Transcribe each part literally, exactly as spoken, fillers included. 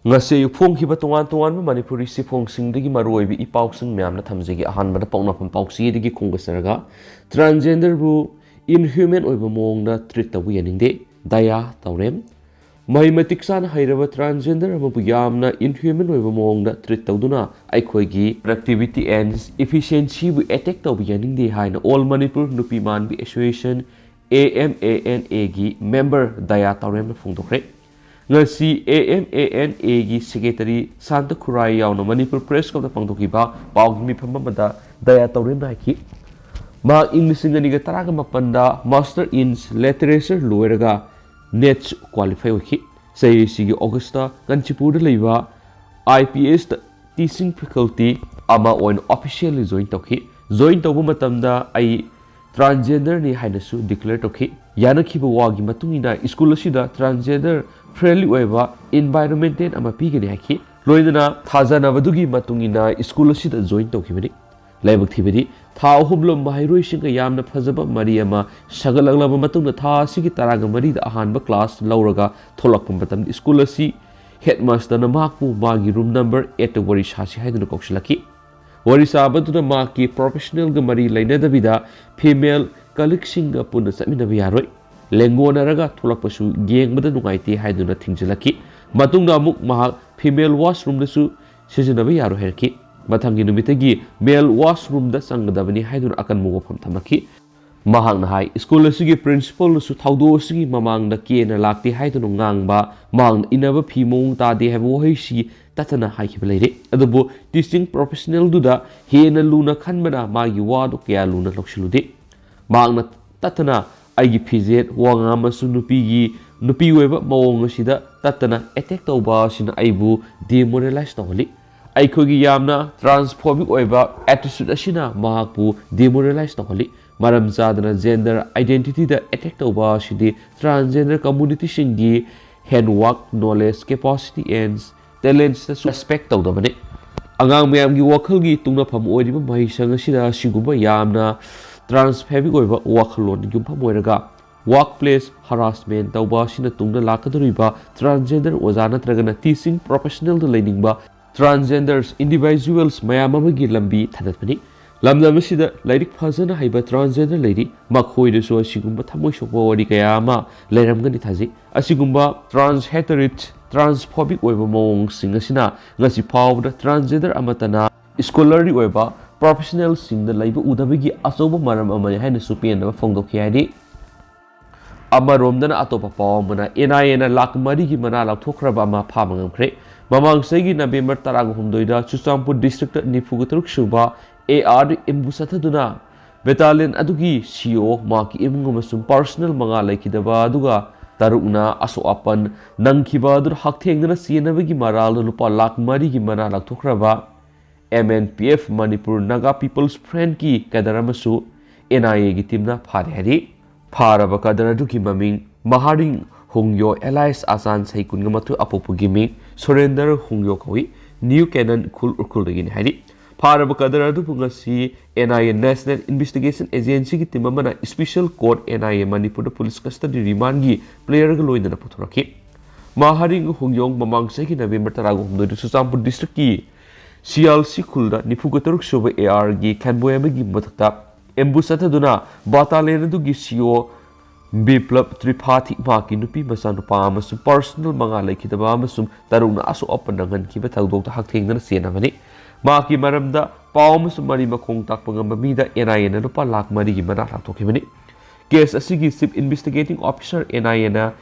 ꯉꯁꯤ ꯑꯌꯨꯛ ꯐꯣꯡꯈꯤꯕ ꯇꯣꯉꯥꯟ ꯇꯣꯉꯥꯟꯕ ꯃꯅꯤꯄꯨꯔꯤ ꯆꯦꯐꯣꯡꯁꯤꯡꯗꯒꯤ ꯃꯔꯨꯑꯣꯏꯕ ꯏ ꯄꯥꯎꯁꯤꯡ ꯃꯌꯥꯝꯅ ꯊꯝꯖꯒꯦ꯫ ꯑꯍꯥꯟꯕꯗ ꯄꯥꯎꯅꯐꯝ ꯄꯥꯎꯆꯦꯗꯒꯤ ꯈꯣꯡꯗꯥꯖꯔꯒ, ꯇ꯭ꯔꯥꯟꯖꯦꯟꯗꯔꯕꯨ ꯏꯟꯍ꯭ꯌꯨꯃꯦꯟ ꯑꯣꯏꯕ ꯃꯑꯣꯡꯗ ꯇ꯭ꯔꯤꯠ ꯇꯧꯕ ꯌꯥꯅꯤꯡꯗꯦ, ꯗꯌꯥ ꯇꯧꯔꯦꯝ꯫ ꯃꯍꯩ ꯃꯇꯤꯛ ꯆꯥꯅ ꯍꯩꯔꯕ ꯇ꯭ꯔꯥꯟꯖꯦꯟꯗꯔ ꯑꯃꯕꯨ ꯌꯥꯝꯅ ꯏꯟꯍ꯭ꯌꯨꯃꯦꯟ ꯑꯣꯏꯕ ꯃꯑꯣꯡꯗ ꯇ꯭ꯔꯤꯠ ꯇꯧꯗꯨꯅ ꯑꯩꯈꯣꯏꯒꯤ ꯄ꯭ꯔꯗꯛꯇꯤꯕꯤꯇꯤ ꯑꯦꯟ ꯏꯐꯤꯁꯤꯌꯦꯟꯁꯤꯕꯨ ꯑꯦꯇꯦꯛ ꯇꯧꯕ ꯌꯥꯅꯤꯡꯗꯦ ꯍꯥꯏꯅ ꯑꯣꯜ ꯃꯅꯤꯄꯨꯔ ꯅꯨꯄꯤ ꯃꯥꯟꯕꯤ association, A M A N ꯑꯦꯒꯤ ꯃꯦꯝꯕꯔ ꯗꯌꯥ ꯇꯧꯔꯦꯝꯅ ꯐꯣꯡꯗꯣꯛꯈ꯭ꯔꯦ꯫ ꯉꯁꯤ ꯑꯦ ꯑꯦꯝ ꯑꯦ ꯑꯦꯟ ꯑꯦꯒꯤ ꯁꯦꯀ꯭ꯔꯦꯇꯔꯤ ꯁꯥꯟꯇ ꯈꯨꯔꯥꯏ ꯌꯥꯎꯅ ꯃꯅꯤꯄꯨꯔ ꯄ꯭ꯔꯦꯁ ꯀ꯭ꯂꯕꯇ ꯄꯥꯡꯊꯣꯛꯈꯤꯕ ꯄꯥꯎꯒꯤ ꯃꯤꯐꯝ ꯑꯃꯗ ꯗꯌꯥ ꯇꯧꯔꯦꯝꯅ ꯍꯥꯏꯈꯤ, ꯃꯍꯥꯛ ꯏꯪ ꯂꯤꯁꯤꯡ ꯑꯅꯤꯒ ꯇꯔꯥꯒ ꯃꯥꯄꯟꯗ Master in Literature ꯂꯣꯏꯔꯒ ꯅꯦꯠꯁ ꯀ꯭ꯋꯥꯂꯤꯐꯥꯏ ꯑꯣꯏꯈꯤ꯫ ꯆꯍꯤ ꯑꯁꯤꯒꯤ ꯑꯣꯒꯁꯇ ꯀꯥꯟꯆꯤꯄꯨꯔꯗ ꯂꯩꯕ ꯑꯥꯏ ꯄꯤ ꯑꯦꯁꯇ ꯇꯤꯆꯤꯡ ꯐꯦꯀꯜꯇꯤ ꯑꯃ ꯑꯣꯏꯅ ꯑꯣꯐꯤꯁꯤꯌꯦꯜꯂꯤ ꯖꯣꯏꯟ ꯇꯧꯈꯤ꯫ ꯖꯣꯏꯟ ꯇꯧꯕ ꯃꯇꯝꯗ ꯑꯩ ꯇ꯭ꯔꯥꯟꯖꯦꯟꯗꯔꯅꯤ ꯍꯥꯏꯅꯁꯨ ꯗꯤꯀ꯭ꯂꯦꯌꯔ ꯇꯧꯈꯤ꯫ ꯌꯥꯅꯈꯤꯕ ꯋꯥꯒꯤ ꯃꯇꯨꯡ ꯏꯟꯅ ꯁ꯭ꯀꯨꯜ ꯑꯁꯤꯗ ꯇ꯭ꯔꯥꯟꯖꯦꯟꯗꯔ ꯐ꯭ꯔꯦꯟꯂꯤ ꯑꯣꯏꯕ ꯏꯟꯚꯥꯏꯔꯣꯟꯃꯦꯟꯇꯦꯟ ꯑꯃ ꯄꯤꯒꯅꯤ ꯍꯥꯏꯈꯤ꯫ ꯂꯣꯏꯅꯅ ꯊꯥꯖꯅꯕꯗꯨꯒꯤ ꯃꯇꯨꯡ ꯏꯟꯅ ꯁ꯭ꯀꯨꯜ ꯑꯁꯤꯗ ꯖꯣꯏꯟ ꯇꯧꯈꯤꯕꯅꯤ꯫ ꯂꯥꯏꯕꯛ ꯊꯤꯕꯗꯤ, ꯊꯥ ꯑꯍꯨꯝꯂꯣꯝ ꯃꯍꯩꯔꯣꯏꯁꯤꯡꯒ ꯌꯥꯝꯅ ꯐꯖꯕ ꯃꯔꯤ ꯑꯃ ꯁꯥꯒꯠꯂꯛꯂꯕ ꯃꯇꯨꯡꯗ, ꯊꯥ ꯑꯁꯤꯒꯤ ꯇꯔꯥꯒ ꯃꯔꯤꯗ ꯑꯍꯥꯟꯕ ꯀ꯭ꯂꯥꯁ ꯂꯧꯔꯒ ꯊꯣꯛꯂꯛꯄ ꯃꯇꯝꯗ, ꯁ꯭ꯀꯨꯜ ꯑꯁꯤ ꯍꯦꯗꯃꯥꯁꯇꯔꯅ ꯃꯍꯥꯛꯄꯨ ꯃꯥꯒꯤ ꯔꯨꯝ ꯅꯝꯕꯔ ꯑꯦꯠꯇ ꯋꯥꯔꯤ ꯁꯥꯁꯤ ꯍꯥꯏꯗꯨꯅ ꯀꯧꯁꯤꯜꯂꯛꯈꯤ꯫ ꯋꯥꯔꯤ ꯁꯥꯕꯗꯨꯗ ꯃꯍꯥꯛꯀꯤ ꯄ꯭ꯔꯣꯐꯦꯁꯅꯦꯜꯒ ꯃꯔꯤ ꯂꯩꯅꯗꯕꯤꯗ ꯐꯤꯃꯦꯜ ꯀꯂꯤꯛꯁꯤꯡꯒ ꯄꯨꯟꯅ ꯆꯠꯃꯤꯟꯅꯕ ꯌꯥꯔꯣꯏ, ꯂꯦꯡꯒꯣꯟꯅꯔꯒ ꯊꯣꯛꯂꯛꯄꯁꯨ ꯌꯦꯡꯕꯗ ꯅꯨꯡꯉꯥꯏꯇꯦ ꯍꯥꯏꯗꯨꯅ ꯊꯤꯡꯖꯤꯜꯂꯛꯈꯤ꯫ ꯃꯇꯨꯡꯗ ꯑꯃꯨꯛ ꯃꯍꯥꯛ ꯐꯤꯃꯦꯜ ꯋꯥꯁꯔꯨꯝꯗꯁꯨ ꯁꯤꯖꯤꯟꯅꯕ ꯌꯥꯔꯣꯏ ꯍꯥꯏꯔꯛꯈꯤ꯫ ꯃꯊꯪꯒꯤ ꯅꯨꯃꯤꯠꯇꯒꯤ ꯃꯦꯜ ꯋꯥꯁꯔꯨꯝꯗ ꯆꯪꯒꯗꯕꯅꯤ ꯍꯥꯏꯗꯨꯅ ꯑꯀꯟꯕ ꯋꯥꯐꯝ ꯊꯝꯂꯛꯈꯤ꯫ ꯃꯍꯥꯛꯅ ꯍꯥꯏ, ꯁ꯭ꯀꯨꯜ ꯑꯁꯤꯒꯤ ꯄ꯭ꯔꯤꯟꯁꯤꯄꯜꯅꯁꯨ ꯊꯧꯗꯣꯛ ꯑꯁꯤꯒꯤ ꯃꯃꯥꯡꯗ ꯀꯦꯅ ꯂꯥꯛꯇꯦ ꯍꯥꯏꯗꯨꯅ ꯉꯥꯡꯕ, ꯃꯍꯥꯛꯅ ꯏꯟꯅꯕ ꯐꯤ ꯃꯑꯣꯡ ꯇꯥꯗꯦ ꯍꯥꯏꯕ ꯋꯥꯍꯩꯁꯤ ꯇꯠꯇꯅ ꯍꯥꯏꯈꯤꯕ ꯂꯩꯔꯦ꯫ ꯑꯗꯨꯕꯨ ꯇꯤꯆꯤꯡ ꯄ꯭ꯔꯣꯐꯦꯁꯅꯦꯜꯗꯨꯗ ꯍꯦꯟꯅ ꯂꯨꯅ ꯈꯟꯕꯅ ꯃꯥꯒꯤ ꯋꯥꯗꯨ ꯀꯌꯥ ꯂꯨꯅ ꯂꯧꯁꯤꯜꯂꯨꯗꯦ꯫ ꯃꯍꯥꯛꯅ ꯇꯠꯇꯅ ꯑꯩꯒꯤ ꯐꯤꯖꯦꯠ, ꯋꯥꯉꯥꯡ ꯑꯃꯁꯨꯡ ꯅꯨꯄꯤꯒꯤ, ꯅꯨꯄꯤ ꯑꯣꯏꯕ ꯃꯑꯣꯡ ꯑꯁꯤꯗ ꯇꯠꯇꯅ ꯑꯦꯇꯦꯛ ꯇꯧꯕ ꯑꯁꯤꯅ ꯑꯩꯕꯨ ꯗꯤꯃꯣꯔꯦꯂꯥꯏꯁ ꯇꯧꯍꯜꯂꯤ꯫ ꯑꯩꯈꯣꯏꯒꯤ ꯌꯥꯝꯅ ꯇ꯭ꯔꯥꯟꯁꯐꯣꯕꯤꯛ ꯑꯣꯏꯕ ꯑꯦꯇꯤꯆꯨꯗ ꯑꯁꯤꯅ ꯃꯍꯥꯛꯄꯨ ꯗꯤꯃꯣꯔꯦꯂꯥꯏꯁ ꯇꯧꯍꯜꯂꯤ꯫ ꯃꯔꯝ ꯆꯥꯗꯅ ꯖꯦꯟꯗꯔ ꯑꯥꯏꯗꯦꯟꯇꯤꯇꯤꯗ ꯑꯦꯇꯦꯛ ꯇꯧꯕ ꯑꯁꯤꯗꯤ ꯇ꯭ꯔꯥꯟꯁꯖꯦꯟꯗꯔ ꯀꯝꯃꯨꯅꯤꯇꯤꯁꯤꯡꯒꯤ ꯍꯦꯟꯋꯥꯛ, ꯅꯣꯂꯦꯖ, ꯀꯦꯄꯥꯁꯤꯇꯤ ꯑꯦꯟ ꯇꯦꯂꯦꯟꯠꯁꯇꯁꯨ ꯔꯦꯁꯄꯦꯛ ꯇꯧꯗꯕꯅꯤ꯫ ꯑꯉꯥꯡ ꯃꯌꯥꯝꯒꯤ ꯋꯥꯈꯜꯒꯤ ꯇꯨꯡꯅꯐꯝ ꯑꯣꯏꯔꯤꯕ ꯃꯍꯩꯁꯪ ꯑꯁꯤꯗ ꯑꯁꯤꯒꯨꯝꯕ ꯌꯥꯝꯅ ꯇ꯭ꯔꯥꯟꯁꯐꯦꯕꯤꯛ ꯑꯣꯏꯕ ꯋꯥꯈꯜꯂꯣꯟ ꯌꯨꯝꯐꯝ ꯑꯣꯏꯔꯒ Workplace harassment ꯇꯧꯕ ꯑꯁꯤꯅ ꯇꯨꯡꯗ ꯂꯥꯛꯀꯗꯧꯔꯤꯕ transgender ꯑꯣꯖꯥ ꯅꯠꯇ꯭ꯔꯒꯅ teaching professionalꯗ ꯂꯩꯅꯤꯡꯕ transgenders individuals ꯃꯌꯥꯝ ꯑꯃꯒꯤ ꯂꯝꯕꯤ ꯊꯥꯗꯠꯄꯅꯤ꯫ ꯂꯝꯗꯝ ꯑꯁꯤꯗ ꯂꯥꯏꯔꯤꯛ ꯐꯖꯅ ꯍꯩꯕ transgender ꯂꯩꯔꯤ꯫ ꯃꯈꯣꯏꯗꯁꯨ ꯑꯁꯤꯒꯨꯝꯕ ꯊꯃꯣꯏ ꯁꯣꯛꯄ ꯋꯥꯔꯤ ꯀꯌꯥ ꯑꯃ ꯂꯩꯔꯝꯒꯅꯤ ꯊꯥꯖꯩ꯫ ꯑꯁꯤꯒꯨꯝꯕ trans hatred, transphobic ꯑꯣꯏꯕ ꯃꯑꯣꯡꯁꯤꯡ ꯑꯁꯤꯅ ꯉꯁꯤ ꯐꯥꯎꯕꯗ transgender ꯑꯃꯠꯇꯅ scholarly ꯑꯣꯏꯕ professionalꯁꯤꯡꯗ ꯂꯩꯕ ꯎꯗꯕꯒꯤ ꯑꯆꯧꯕ ꯃꯔꯝ ꯑꯃꯅꯤ ꯍꯥꯏꯅꯁꯨ ꯄꯦꯟꯗꯕ ꯐꯣꯡꯗꯣꯛꯈꯤ ꯍꯥꯏꯔꯤ꯫ ꯑꯃꯔꯣꯝꯗꯅ ꯑꯇꯣꯞꯄ ꯄꯥꯎ ꯑꯃꯅ NIAꯅ ꯂꯥꯈ ꯃꯔꯤꯒꯤ ꯃꯅꯥ ꯂꯧꯊꯣꯛꯈ꯭ꯔꯕ ꯑꯃ ꯐꯥꯕ ꯉꯝꯈ꯭ꯔꯦ꯫ ꯃꯃꯥꯡ ꯆꯍꯤꯒꯤ November ꯇꯔꯥꯒ ꯍꯨꯝꯗꯣꯏꯗ ꯆꯨꯔꯆꯥꯟꯄꯨꯔ districtꯇ ꯅꯤꯐꯨꯒ ꯇꯔꯨꯛ ꯁꯨꯕ AR ambush ꯆꯠꯊꯗꯨꯅ battalion ꯑꯗꯨꯒꯤ CO, ꯃꯍꯥꯛꯀꯤ ꯏꯃꯨꯡ ꯑꯃꯁꯨꯡ personnel ꯃꯉꯥ ꯂꯩꯈꯤꯗꯕ ꯑꯗꯨꯒ ꯇꯔꯨꯛꯅ ꯑꯁꯣꯛ ꯑꯄꯟ ꯅꯪꯈꯤꯕ ꯑꯗꯨꯅ ꯍꯛꯊꯦꯡꯅꯅ ꯆꯦꯟꯅꯕꯒꯤ ꯃꯔꯥꯜꯗ ꯂꯨꯄꯥ ꯂꯥꯈ ꯃꯔꯤꯒꯤ ꯃꯅꯥ ꯂꯧꯊꯣꯛꯈ꯭ꯔꯕ MNPF Manipur Naga People's Frontꯀꯤ cadre ꯑꯃꯁꯨ NIAꯒꯤ teamꯅ ꯐꯥꯔꯦ ꯍꯥꯏꯔꯤ꯫ ꯐꯥꯔꯕ cadre ꯑꯗꯨꯒꯤ ꯃꯃꯤꯡ ꯃꯍꯥꯔꯤꯡ ꯍꯣꯡꯌꯣ alias ꯑꯆꯥꯟ, ꯆꯍꯤ ꯀꯨꯟꯒ ꯃꯥꯊꯣꯏ, ꯑꯄꯣꯛꯄꯒꯤ ꯃꯤꯡ ꯁꯨꯔꯦꯟꯗꯔ ꯍꯣꯡꯌꯣ ꯀꯧꯏ꯫ ꯅ꯭ꯌꯨ ꯀꯦꯅꯟ ꯈꯨꯜ ꯎꯈ꯭ꯔꯨꯜꯗꯒꯤꯅꯤ ꯍꯥꯏꯔꯤ꯫ ꯐꯥꯔꯕ cadre ꯑꯗꯨꯕꯨ ꯉꯁꯤ NIA National Investigation Agencyꯒꯤ team ꯑꯃꯅ special court NIA ꯃꯅꯤꯄꯨꯔꯗ police custody remandꯒꯤ playerꯒ ꯂꯣꯏꯅꯅ ꯄꯨꯊꯣꯔꯛꯈꯤ꯫ ꯃꯍꯥꯔꯤꯡ ꯍꯣꯡꯌꯣꯡ ꯃꯃꯥꯡ ꯆꯍꯤꯒꯤ November ꯇꯔꯥꯒ ꯍꯨꯝꯗꯣꯏꯗ ꯆꯨꯔꯆꯥꯟꯄꯨꯔ districtꯀꯤ CLC ꯈꯨꯜꯗ ꯅꯤꯐꯨꯒ ꯇꯔꯨꯛ ꯁꯨꯕ ARꯒꯤ convoy ꯑꯃꯒꯤ ꯃꯊꯛꯇ ambush ꯆꯠꯊꯗꯨꯅ battalion ꯑꯗꯨꯒꯤ CO ꯕꯤꯄ꯭ꯂꯕ ꯇ꯭ꯔꯤꯄꯥꯊꯤ, ꯃꯍꯥꯛꯀꯤ ꯅꯨꯄꯤ, ꯃꯆꯥꯅꯨꯄꯥ ꯑꯃꯁꯨꯡ personnel ꯃꯉꯥ ꯂꯩꯈꯤꯗꯕ ꯑꯃꯁꯨꯡ ꯇꯔꯨꯛꯅ ꯑꯁꯣꯛ ꯑꯄꯟ ꯅꯪꯍꯟꯈꯤꯕ ꯊꯧꯗꯣꯛꯇ ꯍꯛꯊꯦꯡꯅꯅ ꯆꯦꯟꯅꯕꯅꯤ꯫ ꯃꯍꯥꯛꯀꯤ ꯃꯔꯝꯗ ꯄꯥꯎ ꯑꯃꯁꯨꯡ ꯃꯔꯤ ꯃꯈꯣꯡ ꯇꯥꯛꯄ ꯉꯝꯕ ꯃꯤꯗ NIAꯅ ꯂꯨꯄꯥ ꯂꯥꯈ ꯃꯔꯤꯒꯤ ꯃꯅꯥ ꯂꯥꯎꯊꯣꯛꯈꯤꯕꯅꯤ꯫ Case ꯑꯁꯤꯒꯤ Chief Investigating Officer NIAꯅ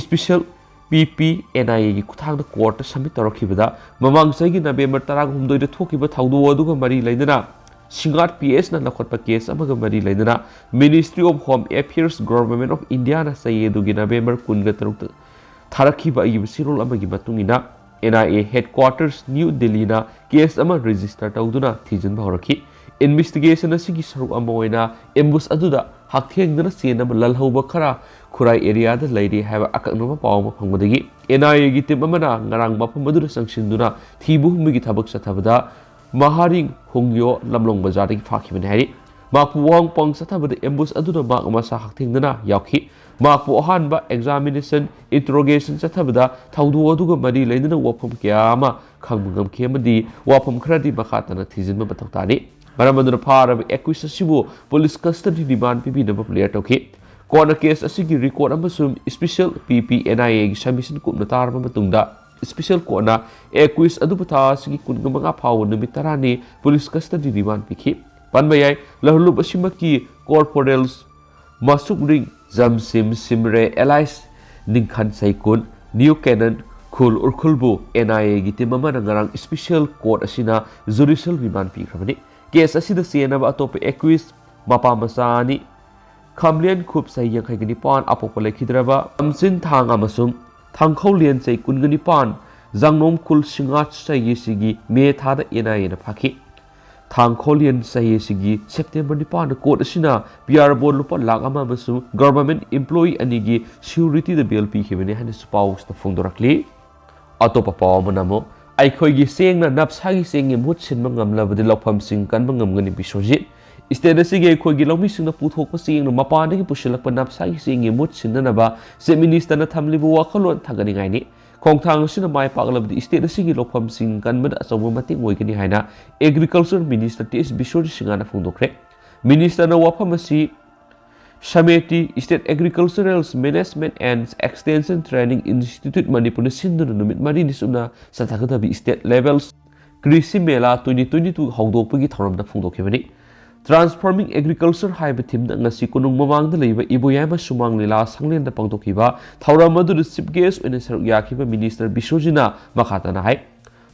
special PP NIAꯒꯤ ꯈꯨꯠꯊꯥꯡꯗ courtꯇ submit ꯇꯧꯔꯛꯈꯤꯕꯗ, ꯃꯃꯥꯡ ꯆꯍꯤꯒꯤ November ꯇꯔꯥꯒ ꯍꯨꯝꯗꯣꯏꯗ ꯊꯣꯛꯈꯤꯕ ꯊꯧꯗꯣꯛ ꯑꯗꯨꯒ ꯃꯔꯤ ꯂꯩꯅꯅ ꯁꯤꯡꯉꯥꯠ PSꯅ ꯂꯧꯈꯠꯄ case ꯑꯃꯒ ꯃꯔꯤ ꯂꯩꯅꯅ Ministry of Home Affairs, Government of Indiaꯅ ꯆꯌꯦꯗꯨꯒꯤ November ꯀꯨꯟꯒ ꯇꯔꯨꯛꯇ ꯊꯥꯔꯛꯈꯤꯕ ꯑꯏꯕ ꯆꯦꯔꯣꯜ ꯑꯃꯒꯤ ꯃꯇꯨꯡ ꯏꯟꯅ, NIA headquarters New Delhiꯅ case ꯑꯃ register ꯇꯧꯗꯨꯅ ꯊꯤꯖꯤꯟꯕ ꯍꯧꯔꯛꯈꯤ꯫ Investigation ꯑꯁꯤꯒꯤ ꯁꯔꯨꯛ ꯑꯃ ꯑꯣꯏꯅ ambush ꯑꯗꯨꯗ ꯍꯛꯊꯦꯡꯅꯅ ꯆꯦꯟꯅꯕ ꯂꯜꯍꯧꯕ ꯈꯔ ꯈꯨꯔꯥꯏ areaꯗ ꯂꯩꯔꯤ ꯍꯥꯏꯕ ꯑꯀꯛꯅꯕ ꯄꯥꯎ ꯑꯃ ꯐꯪꯕꯗꯒꯤ NIAꯒꯤ team ꯑꯃꯅ ꯉꯔꯥꯡ ꯃꯐꯝ ꯑꯗꯨꯗ ꯆꯪꯁꯤꯟꯗꯨꯅ ꯊꯤꯕ ꯍꯨꯝꯕꯒꯤ ꯊꯕꯛ ꯆꯠꯊꯕꯗ ꯃꯍꯥꯔꯤꯡ ꯍꯣꯡꯌꯣ ꯂꯝꯂꯣꯡ ꯕꯖꯥꯔꯗꯒꯤ ꯐꯥꯈꯤꯕꯅꯤ ꯍꯥꯏꯔꯤ꯫ ꯃꯍꯥꯛꯄꯨ ꯋꯥꯍꯪ ꯄꯥꯎꯍꯪ ꯆꯠꯊꯕꯗ ambush ꯑꯗꯨꯅ ꯃꯍꯥꯛ ꯃꯁꯥ ꯍꯛꯊꯦꯡꯅꯅ ꯌꯥꯎꯈꯤ꯫ ꯃꯍꯥꯛꯄꯨ ꯑꯍꯥꯟꯕ examination, interrogation ꯆꯠꯊꯕꯗ ꯊꯧꯗꯣꯛ ꯑꯗꯨꯒ ꯃꯔꯤ ꯂꯩꯅꯅ ꯋꯥꯐꯝ ꯀꯌꯥ ꯑꯃ ꯈꯪꯕ ꯉꯝꯈꯤ ꯑꯃꯗꯤ ꯋꯥꯐꯝ ꯈꯔꯗꯤ ꯃꯈꯥ ꯇꯥꯅ ꯊꯤꯖꯤꯟꯕ ꯃꯊꯧ ꯇꯥꯔꯤ꯫ ꯃꯔꯝ ꯑꯗꯨꯅ ꯐꯥꯔꯕ accused ꯑꯁꯤꯕꯨ police custody remand ꯄꯤꯕꯤꯅꯕ clear ꯇꯧꯈꯤ꯫ ꯀꯣꯔꯠꯅ case ꯑꯁꯤꯒꯤ record ꯑꯃꯁꯨꯡ special P P N I A ꯒꯤ submission ꯀꯨꯞꯅ ꯇꯥꯔꯕ ꯃꯇꯨꯡꯗ, special courtꯅ accused ꯑꯗꯨꯕꯨ ꯊꯥ ꯑꯁꯤꯒꯤ ꯀꯨꯟꯃꯉꯥ ꯐꯥꯎꯕ ꯅꯨꯃꯤꯠ ꯇꯔꯥꯅꯤ police custody remand ꯄꯤꯈꯤ꯫ ꯄꯟꯕ ꯌꯥꯏ, ꯂꯧꯍꯜꯂꯨꯞ ꯑꯁꯤꯃꯛꯀꯤ corporals ꯃꯁꯨꯛꯔꯤꯡ ꯖꯝꯁꯤꯝ ꯁꯤꯝꯔꯦ alias ꯅꯤꯡꯈꯥꯟ ꯁꯩꯀꯨꯟ, ꯅ꯭ꯌꯨ ꯀꯦꯅꯟ ꯈꯨꯜ ꯎꯔꯈꯨꯜꯕꯨ N I A ꯒꯤ team ꯑꯃꯅ ꯉꯔꯥꯡ special court ꯑꯁꯤꯅ judicial remand ꯄꯤꯈ꯭ꯔꯕꯅꯤ꯫ Case ꯑꯁꯤꯗ ꯆꯦꯟꯅꯕ ꯑꯇꯣꯞꯄ accused ꯃꯄꯥ ꯃꯆꯥ ꯑꯅꯤ, ꯈꯝꯂꯦꯟ ꯈꯨꯞ ꯆꯍꯤ ꯌꯥꯡꯈꯩꯒ ꯅꯤꯄꯥꯟ, ꯑꯄꯣꯛꯄ ꯂꯩꯈꯤꯗ꯭ꯔꯕ ꯑꯝꯆꯤꯟ ꯊꯥꯡ ꯑꯃꯁꯨꯡ ꯊꯥꯡꯈꯧꯂꯦꯟ ꯆꯍꯤ ꯀꯨꯟꯒ ꯅꯤꯄꯥꯟ, ꯖꯥꯡꯅꯣꯝ ꯈꯨꯜ ꯁꯤꯡꯉꯥꯠ ꯆꯍꯤ ꯑꯁꯤꯒꯤ ꯃꯦ ꯊꯥꯗ N I A ꯅ ꯐꯥꯈꯤ꯫ ꯊꯥꯡꯈꯣꯂꯤꯌꯟ ꯆꯍꯤ ꯑꯁꯤꯒꯤ ꯁꯦꯞꯇꯦꯝꯕꯔ ꯅꯤꯄꯥꯟꯗ court ꯑꯁꯤꯅ ꯄꯤꯌꯥꯔꯕꯣꯠ ꯂꯨꯄꯥ ꯂꯥꯈ ꯑꯃ ꯑꯃꯁꯨꯡ government employee ꯑꯅꯤꯒꯤ securityꯗ bail ꯄꯤꯈꯤꯕꯅꯤ ꯍꯥꯏꯅꯁꯨ ꯄꯥꯎꯁꯤꯗ ꯐꯣꯡꯗꯣꯔꯛꯂꯤ꯫ ꯑꯇꯣꯞꯄ ꯄꯥꯎ ꯑꯃꯅ ꯑꯃꯨꯛ, ꯑꯩꯈꯣꯏꯒꯤ ꯆꯦꯡꯅ ꯅꯞꯁꯥꯒꯤ ꯆꯦꯡꯒꯤ ꯃꯍꯨꯠ ꯁꯤꯟꯕ ꯉꯝꯂꯕꯗꯤ ꯂꯧꯐꯝꯁꯤꯡ ꯀꯟꯕ ꯉꯝꯒꯅꯤ, ꯕꯤꯁ꯭ꯋꯖꯤꯠ꯫ State ꯑꯁꯤꯒꯤ ꯑꯩꯈꯣꯏꯒꯤ ꯂꯧꯃꯤꯁꯤꯡꯅ ꯄꯨꯊꯣꯛꯄ ꯆꯦꯡꯅ ꯃꯄꯥꯟꯗꯒꯤ ꯄꯨꯁꯤꯜꯂꯛꯄ ꯅꯞꯁꯥꯒꯤ ꯆꯦꯡꯒꯤ ꯃꯍꯨꯠ ꯁꯤꯟꯅꯅꯕ Chief Ministerꯅ ꯊꯝꯂꯤꯕ ꯋꯥꯈꯜꯂꯣꯟ ꯊꯥꯒꯠꯅꯤꯡꯉꯥꯏꯅꯤ꯫ ꯈꯣꯡꯊꯥꯡ ꯑꯁꯤꯅ ꯃꯥꯏ ꯄꯥꯛꯂꯕꯗꯤ state ꯑꯁꯤꯒꯤ ꯂꯧꯐꯝꯁꯤꯡ ꯀꯟꯕꯗ ꯑꯆꯧꯕ ꯃꯇꯦꯡ ꯑꯣꯏꯒꯅꯤ ꯍꯥꯏꯅ Agriculture Minister ꯇꯤ ꯑꯦꯁ ꯕꯤꯁ꯭ꯋꯖꯤꯠ ꯁꯤꯡꯍꯅ ꯐꯣꯡꯗꯣꯛꯈ꯭ꯔꯦ꯫ Ministerꯅ ꯋꯥꯐꯝ ꯑꯁꯤ ꯁꯃꯦꯇꯤ, State Agricultural Management and Extension Training Institute, ꯃꯅꯤꯄꯨꯔꯅ ꯁꯤꯟꯗꯨꯅ ꯅꯨꯃꯤꯠ ꯃꯔꯤꯅꯤ ꯆꯨꯞꯅ ꯆꯠꯊꯒꯗꯕ state level ꯀ꯭ꯔꯤꯁꯤ ꯃꯦꯂꯥ twenty twenty-two ꯍꯧꯗꯣꯛꯄꯒꯤ ꯊꯧꯔꯝꯗ ꯐꯣꯡꯗꯣꯛꯈꯤꯕꯅꯤ꯫ Transforming Agriculture ꯍꯥꯏꯕ themeꯗ ꯉꯁꯤ ꯀꯣꯅꯨꯡ ꯃꯃꯥꯡꯗ ꯂꯩꯕ ꯏꯕꯣꯌꯥꯏꯃ ꯁꯨꯃꯥꯡ ꯂꯤꯂꯥ ꯁꯪꯂꯦꯟꯗ ꯄꯥꯡꯊꯣꯛꯈꯤꯕ ꯊꯧꯔꯝ ꯑꯗꯨꯗ chief guest ꯑꯣꯏꯅ ꯁꯔꯨꯛ ꯌꯥꯈꯤꯕ Minister ꯕꯤꯁ꯭ꯋꯖꯤꯠꯅ ꯃꯈꯥ ꯇꯥꯅ ꯍꯥꯏ,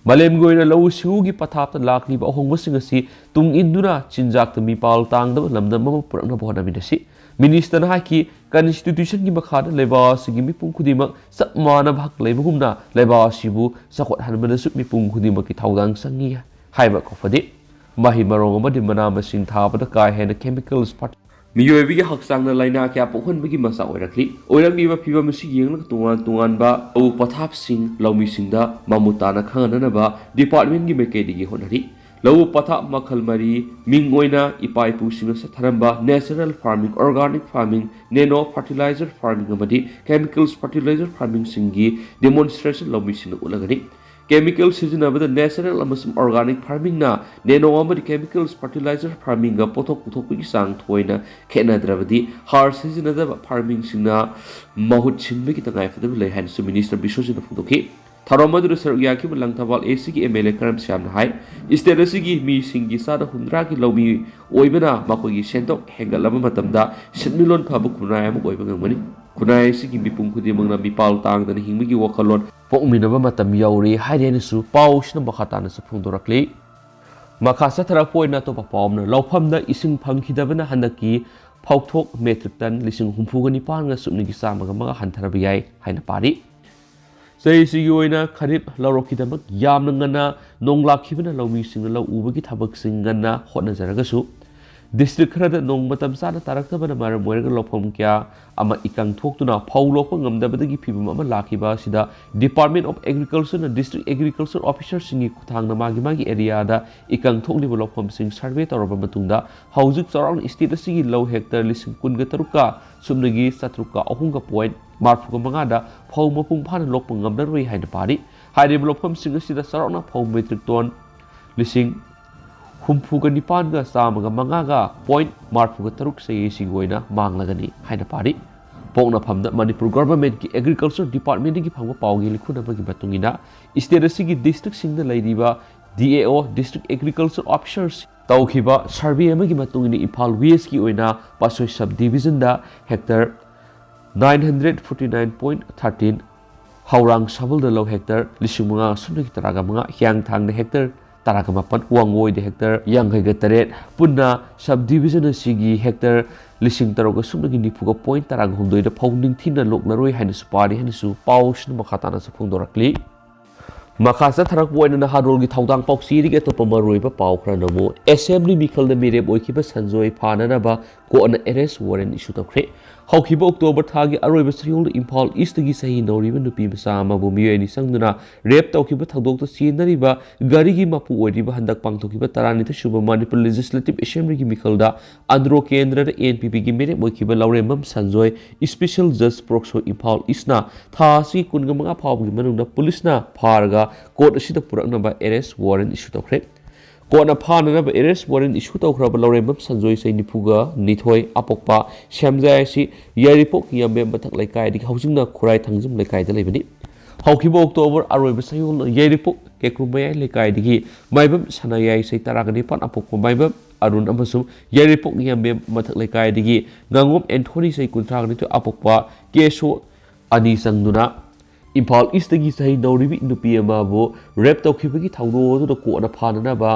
ꯃꯥꯂꯦꯝꯒꯤ ꯑꯣꯏꯅ ꯂꯧꯎ ꯁꯤꯡꯎꯒꯤ ꯄꯊꯥꯞꯇ ꯂꯥꯛꯂꯤꯕ ꯑꯍꯣꯡꯕꯁꯤꯡ ꯑꯁꯤ ꯇꯨꯡ ꯏꯟꯗꯨꯅ ꯆꯤꯟꯖꯥꯛꯇ ꯃꯤꯄꯥꯜ ꯇꯥꯡꯗꯕ ꯂꯝꯗꯝ ꯑꯃ ꯄꯨꯔꯛꯅꯕ ꯍꯣꯠꯅꯃꯤꯟꯅꯁꯤ꯫ Ministerꯅ ꯍꯥꯏꯈꯤ, Constitutionꯒꯤ ꯃꯈꯥꯗ ꯂꯩꯕꯥꯛ ꯑꯁꯤꯒꯤ ꯃꯤꯄꯨꯝ ꯈꯨꯗꯤꯡꯃꯛ ꯆꯞ ꯃꯥꯟꯅꯕ ꯍꯛ ꯂꯩꯕꯒꯨꯝꯅ ꯂꯩꯕꯥꯛ ꯑꯁꯤꯕꯨ ꯆꯥꯎꯈꯠꯍꯟꯕꯗꯁꯨ ꯃꯤꯄꯨꯝ ꯈꯨꯗꯤꯡꯃꯛꯀꯤ ꯊꯧꯗꯥꯡ ꯆꯪꯏ ꯍꯥꯏꯕ ꯀꯣꯛꯐꯗꯦ꯫ ꯃꯍꯩ ꯃꯔꯣꯡ ꯑꯃꯗꯤ ꯃꯅꯥ ꯃꯁꯤꯡ ꯊꯥꯕꯗ ꯀꯥ ꯍꯦꯟꯅ chemicals ꯐꯠ-, ꯃꯤꯑꯣꯏꯕꯒꯤ ꯍꯛꯆꯥꯡꯅ ꯂꯥꯏꯅꯥ ꯀꯌꯥ ꯄꯣꯛꯍꯟꯕꯒꯤ ꯃꯆꯥꯛ ꯑꯣꯏꯔꯛꯂꯤ꯫ ꯑꯣꯏꯔꯛꯂꯤꯕ ꯐꯤꯚꯝ ꯑꯁꯤ ꯌꯦꯡꯂꯒ ꯇꯣꯉꯥꯟ ꯇꯣꯉꯥꯟꯕ ꯂꯧ ꯄꯊꯥꯞꯁꯤꯡ ꯂꯧꯃꯤꯁꯤꯡꯗ ꯃꯃꯨꯠ ꯇꯥꯅ ꯈꯪꯍꯟꯅꯅꯕ departmentꯀꯤ ꯃꯥꯏꯀꯩꯗꯒꯤ ꯍꯣꯠꯅꯔꯤ꯫ ꯂꯧꯎ ꯄꯊꯥꯞ ꯃꯈꯜ ꯃꯔꯤ, ꯃꯤꯡ ꯑꯣꯏꯅ ꯏꯄꯥ ꯏꯄꯨꯁꯤꯡꯅ ꯆꯠꯊꯔꯝꯕ natural farming, organic farming, nano fertilizer farming ꯑꯃꯗꯤ chemicals fertilizer farmingꯁꯤꯡꯒꯤ demonstration ꯂꯧꯃꯤꯁꯤꯡꯅ ꯎꯠꯂꯒꯅꯤ꯫ Chemical ꯁꯤꯖꯤꯟꯅꯕꯗ natural ꯑꯃꯁꯨꯡ organic farmingꯅ nano ꯑꯃꯗꯤ chemicals fertilizer farmingꯒ ꯄꯣꯠꯊꯣꯛ ꯄꯨꯊꯣꯛꯄꯒꯤ ꯆꯥꯡ ꯊꯣꯏꯅ ꯈꯦꯠꯅꯗ꯭ꯔꯕꯗꯤ ꯍꯥꯔ ꯁꯤꯖꯤꯟꯅꯗꯕ farmingꯁꯤꯡꯅ ꯃꯍꯨꯠ ꯁꯤꯟꯕꯒꯤ ꯇꯉꯥꯏꯐꯗꯕ ꯂꯩ ꯍꯥꯏꯅꯁꯨ ꯃꯤꯅꯤꯁꯇꯔ ꯕꯤꯁ꯭ꯋꯖꯤꯠꯅ ꯐꯣꯡꯗꯣꯛꯈꯤ꯫ ꯊꯧꯔꯝ ꯑꯗꯨꯗ ꯁꯔꯨꯛ ꯌꯥꯈꯤꯕ ꯂꯪꯊꯕꯥꯜ ꯑꯦꯁꯤꯒꯤ ꯑꯦꯝ ꯑꯦꯜ ꯑꯦ ꯀꯔꯝ ꯁ꯭ꯌꯥꯝꯅ ꯍꯥꯏ, ꯁ꯭ꯇꯦꯠ ꯑꯁꯤꯒꯤ ꯃꯤꯁꯤꯡꯒꯤ ꯆꯥꯗ ꯍꯨꯝꯗ꯭ꯔꯥꯒꯤ ꯂꯧꯃꯤ ꯑꯣꯏꯕꯅ ꯃꯈꯣꯏꯒꯤ ꯁꯦꯟꯊꯣꯛ ꯍꯦꯟꯒꯠꯂꯕ ꯃꯇꯝꯗ ꯁꯦꯟꯃꯤꯠꯂꯣꯟ ꯐꯕ ꯈꯨꯟꯅꯥꯏ ꯑꯃ ꯑꯣꯏꯕ ꯉꯝꯒꯅꯤ꯫ ꯈꯨꯟꯅꯥꯏ ꯑꯁꯤꯒꯤ ꯃꯤꯄꯨꯝ ꯈꯨꯗꯤꯡꯃꯛꯅ ꯃꯤꯄꯥꯜ ꯇꯥꯡꯗꯅ ꯍꯤꯡꯕꯒꯤ ꯋꯥꯈꯜꯂꯣꯟ ꯄꯣꯛꯃꯤꯟꯅꯕ ꯃꯇꯝ ꯌꯧꯔꯦ ꯍꯥꯏꯔꯦꯅꯁꯨ ꯄꯥꯎꯁꯤꯅ ꯃꯈꯥ ꯇꯥꯅꯁꯨ ꯐꯣꯡꯗꯣꯔꯛꯂꯤ꯫ ꯃꯈꯥ ꯆꯠꯊꯔꯛꯄ ꯑꯣꯏꯅ ꯑꯇꯣꯞꯄ ꯄꯥꯎ ꯑꯃꯅ, ꯂꯧꯐꯝꯗ ꯏꯁꯤꯡ ꯐꯪꯈꯤꯗꯕꯅ ꯍꯟꯗꯛꯀꯤ ꯐꯧꯊꯣꯛ metric ton ꯂꯤꯁꯤꯡ ꯍꯨꯝꯐꯨꯒ ꯅꯤꯄꯥꯟꯒ ꯁꯨꯞꯅꯒꯤ ꯆꯥꯝꯃꯒ ꯃꯉꯥ ꯍꯟꯊꯔꯕ ꯌꯥꯏ ꯍꯥꯏꯅ ꯄꯥꯔꯤ꯫ ꯆꯍꯤꯁꯤꯒꯤ ꯑꯣꯏꯅ ꯈꯔꯤꯞ ꯂꯧꯔꯣꯛꯀꯤꯗꯃꯛ ꯌꯥꯝꯅ ꯉꯟꯅ ꯅꯣꯡ ꯂꯥꯛꯈꯤꯕꯅ ꯂꯧꯃꯤꯁꯤꯡꯅ ꯂꯧ ꯎꯕꯒꯤ ꯊꯕꯛꯁꯤꯡ ꯉꯟꯅ ꯍꯣꯠꯅꯖꯔꯒꯁꯨ, district ꯈꯔꯗ ꯅꯣꯡ ꯃꯇꯝ ꯆꯥꯅ ꯇꯥꯔꯛꯇꯕꯅ ꯃꯔꯝ ꯑꯣꯏꯔꯒ ꯂꯧꯐꯝ ꯀꯌꯥ ꯑꯃ ꯏꯀꯪ ꯊꯣꯛꯇꯨꯅ ꯐꯧ ꯂꯣꯛꯄ ꯉꯝꯗꯕꯗꯒꯤ ꯐꯤꯕꯝ ꯑꯃ ꯂꯥꯛꯈꯤꯕ ꯑꯁꯤꯗ Department of Agricultureꯅ district agriculture officerꯁꯤꯡꯒꯤ ꯈꯨꯠꯊꯥꯡꯗ ꯃꯥꯒꯤ ꯃꯥꯒꯤ areaꯗ ꯏꯀꯪ ꯊꯣꯛꯂꯤꯕ ꯂꯧꯐꯝꯁꯤꯡ survey ꯇꯧꯔꯕ ꯃꯇꯨꯡꯗ ꯍꯧꯖꯤꯛ ꯆꯥꯎꯔꯥꯛꯅ state ꯑꯁꯤꯒꯤ ꯂꯧ hectare ꯂꯤꯁꯤꯡ ꯀꯨꯟꯒ ꯇꯔꯨꯛꯀ ꯁꯨꯞꯅꯒꯤ ꯆꯥꯇ꯭ꯔꯨꯛꯀ ꯑꯍꯨꯝꯒ point ꯃꯔꯤꯐꯨꯒ ꯃꯉꯥꯗ ꯐꯧ ꯃꯄꯨꯡ ꯐꯥꯅ ꯂꯣꯛꯄ ꯉꯝꯂꯔꯣꯏ ꯍꯥꯏꯅ ꯄꯥꯔꯤ꯫ ꯍꯥꯏꯔꯤꯕ ꯂꯧꯐꯝꯁꯤꯡ ꯑꯁꯤꯗ ꯆꯥꯎꯔꯥꯛꯅ ꯐꯧ metric ton ꯂꯤꯁꯤꯡ ꯍꯨꯝꯐꯨꯒ ꯅꯤꯄꯥꯟꯒ ꯆꯥꯝꯃꯒ ꯃꯉꯥꯒ point ꯃꯔꯤꯐꯨꯒ ꯇꯔꯨꯛ ꯆꯍꯤꯁꯤꯒꯤ ꯑꯣꯏꯅ ꯃꯥꯡꯂꯒꯅꯤ ꯍꯥꯏꯅ ꯄꯥꯔꯤ꯫ ꯄꯣꯛꯅꯐꯝꯗ ꯃꯅꯤꯄꯨꯔ governmentꯀꯤ agriculture departmentꯇꯒꯤ ꯐꯪꯕ ꯄꯥꯎꯒꯤ ꯂꯤꯈꯨꯟ ꯑꯃꯒꯤ ꯃꯇꯨꯡ ꯏꯟꯅ, state ꯑꯁꯤꯒꯤ districtꯁꯤꯡꯗ ꯂꯩꯔꯤꯕ D A O, district agriculture officers ꯇꯧꯈꯤꯕ survey ꯑꯃꯒꯤ ꯃꯇꯨꯡ ꯏꯟꯅ ꯏꯝꯐꯥꯜ Westꯀꯤ ꯑꯣꯏꯅ ꯄꯥꯠꯁꯣꯏ sub divisionꯗ hectare nine hundred forty nine point thirteen, ꯍꯧꯔꯥꯡ ꯁꯥꯕꯜꯗ ꯂꯧ hectare ꯂꯤꯁꯤꯡ ꯃꯉꯥ ꯁꯨꯞꯅꯒꯤ ꯇꯔꯥꯒ ꯃꯉꯥ, ꯍꯤꯌꯥꯡꯊꯥꯡꯗ hectare ꯇꯔꯥꯒ ꯃꯥꯄꯟ, ꯋꯥꯡꯒꯣꯏꯗ hectare ꯌꯥꯡꯈꯩꯒ ꯇꯔꯦꯠ, ꯄꯨꯟꯅ sub division ꯑꯁꯤꯒꯤ hectare ꯂꯤꯁꯤꯡ ꯇꯔꯨꯛꯀ ꯁꯨꯞꯅꯒꯤ ꯅꯤꯐꯨꯒ point ꯇꯔꯥꯒ ꯍꯨꯝꯗꯣꯏꯗ ꯐꯧ ꯅꯤꯡꯊꯤꯅ ꯂꯣꯛꯂꯔꯣꯏ ꯍꯥꯏꯅꯁꯨ ꯄꯥꯔꯤ ꯍꯥꯏꯅꯁꯨ ꯄꯥꯎꯁꯤꯅ ꯃꯈꯥ ꯇꯥꯅꯁꯨ ꯐꯣꯡꯗꯣꯔꯛꯂꯤ꯫ ꯃꯈꯥ ꯆꯠꯊꯔꯛꯄ ꯑꯣꯏꯅ ꯅꯍꯥꯔꯣꯜꯒꯤ ꯊꯧꯗꯥꯡ ꯄꯥꯎꯆꯦꯗꯒꯤ ꯑꯇꯣꯞꯄ ꯃꯔꯨꯑꯣꯏꯕ ꯄꯥꯎ ꯈꯔꯅ ꯑꯃꯨꯛ, assembly ꯃꯤꯈꯜꯗ ꯃꯤꯔꯦꯞ ꯑꯣꯏꯈꯤꯕ ꯁꯟꯖꯣꯏ ꯐꯥꯅꯅꯕ courtꯅ arrest warrant issue ꯇꯧꯈ꯭ꯔꯦ꯫ ꯍꯧꯈꯤꯕ ꯑꯣꯛꯇꯣꯕꯔ ꯊꯥꯒꯤ ꯑꯔꯣꯏꯕ ꯆꯌꯣꯜꯗ ꯏꯝꯐꯥꯜ ꯏꯁꯇꯒꯤ ꯆꯍꯤ ꯅꯧꯔꯤꯕ ꯅꯨꯄꯤ ꯃꯆꯥ ꯑꯃꯕꯨ ꯃꯤꯑꯣꯏ ꯑꯅꯤ ꯆꯪꯗꯨꯅ ꯔꯦꯞ ꯇꯧꯈꯤꯕ ꯊꯧꯗꯣꯛꯇ ꯆꯦꯟꯅꯔꯤꯕ ꯒꯥꯔꯤꯒꯤ ꯃꯄꯨ ꯑꯣꯏꯔꯤꯕ ꯍꯟꯗꯛ ꯄꯥꯡꯊꯣꯛꯈꯤꯕ ꯇꯔꯥꯅꯤꯊꯣꯏ ꯁꯨꯕ ꯃꯅꯤꯄꯨꯔ ꯂꯦꯖꯤꯁꯂꯦꯇꯤꯚ ꯑꯦꯁꯦꯝꯕ꯭ꯂꯤꯒꯤ ꯃꯤꯈꯜꯗ ꯑꯟꯗ꯭ꯔꯣ ꯀꯦꯟꯗ꯭ꯔꯗ ꯑꯦꯟ ꯄꯤ ꯄꯤꯒꯤ ꯃꯤꯔꯦꯞ ꯑꯣꯏꯈꯤꯕ ꯂꯧꯔꯦꯝꯕꯝ ꯁꯟꯖꯣꯏ, ꯏꯁꯄꯤꯁꯦꯜ ꯖꯖ ꯄꯣꯛꯁꯣ ꯏꯝꯐꯥꯜ ꯏꯁꯅ ꯊꯥ ꯑꯁꯤ ꯀꯨꯟꯃꯉꯥ ꯐꯥꯎꯕꯒꯤ ꯃꯅꯨꯡꯗ ꯄꯨꯂꯤꯁꯅ ꯐꯥꯔꯒ ꯀꯣꯔꯠ ꯑꯁꯤꯗ ꯄꯨꯔꯛꯅꯕ ꯑꯦꯔꯦꯁ ꯋꯥꯔꯦꯟ ꯏꯁꯨ ꯇꯧꯈ꯭ꯔꯦ꯫ ꯀꯣꯔꯠꯅ ꯐꯥꯅꯅꯕ ꯑꯦꯔꯦꯁ ꯋꯥꯔꯦꯟ ꯏꯁꯨ ꯇꯧꯈ꯭ꯔꯕ ꯂꯧꯔꯦꯝꯕꯝ ꯁꯟꯖꯣꯏ, ꯆꯍꯤ ꯅꯤꯐꯨꯒ ꯅꯤꯊꯣꯏ, ꯑꯄꯣꯛꯄ ꯁꯦꯝꯖꯥꯏ ꯑꯁꯤ ꯌꯥꯏꯔꯤꯄꯣꯛ ꯌꯥꯝꯕꯦꯝ ꯃꯊꯛ ꯂꯩꯀꯥꯏꯗꯒꯤ ꯍꯧꯖꯤꯛꯅ ꯈꯨꯔꯥꯏ ꯊꯥꯡꯖꯝ ꯂꯩꯀꯥꯏꯗ ꯂꯩꯕꯅꯤ꯫ ꯍꯧꯈꯤꯕ ꯑꯣꯛꯇꯣꯕꯔ ꯑꯔꯣꯏꯕ ꯆꯌꯣꯜ ꯌꯥꯏꯔꯤꯄꯣꯛ ꯀꯦꯀ꯭ꯔꯨ ꯃꯌꯥꯏ ꯂꯩꯀꯥꯏꯗꯒꯤ ꯃꯥꯏꯕꯝ ꯁꯅꯥꯌꯥꯏ, ꯆꯍꯤ ꯇꯔꯥꯒ ꯅꯤꯄꯥꯟ, ꯑꯄꯣꯛꯄ ꯃꯥꯏꯕꯝ ꯑꯔꯨꯟ ꯑꯃꯁꯨꯡ ꯌꯥꯏꯔꯤꯄꯣꯛ ꯌꯥꯝꯕꯦꯝ ꯃꯊꯛ ꯂꯩꯀꯥꯏꯗꯒꯤ ꯉꯥꯉꯣꯝ ꯑꯦꯟꯊꯣꯅꯤ, ꯆꯍꯤ ꯀꯨꯟꯊ꯭ꯔꯥꯒ ꯅꯤꯊꯣꯏ, ꯑꯄꯣꯛꯄ ꯀꯦꯁꯣ ꯑꯅꯤ ꯆꯪꯗꯨꯅ ꯏꯝꯐꯥꯜ ꯏꯁꯇꯒꯤ ꯆꯍꯤ ꯅꯧꯔꯤꯕꯤ ꯅꯨꯄꯤ ꯑꯃꯕꯨ ꯔꯦꯞ ꯇꯧꯈꯤꯕꯒꯤ ꯊꯧꯗꯣꯛ ꯑꯗꯨꯗ ꯀꯣꯔꯠꯅ ꯐꯥꯅꯅꯕ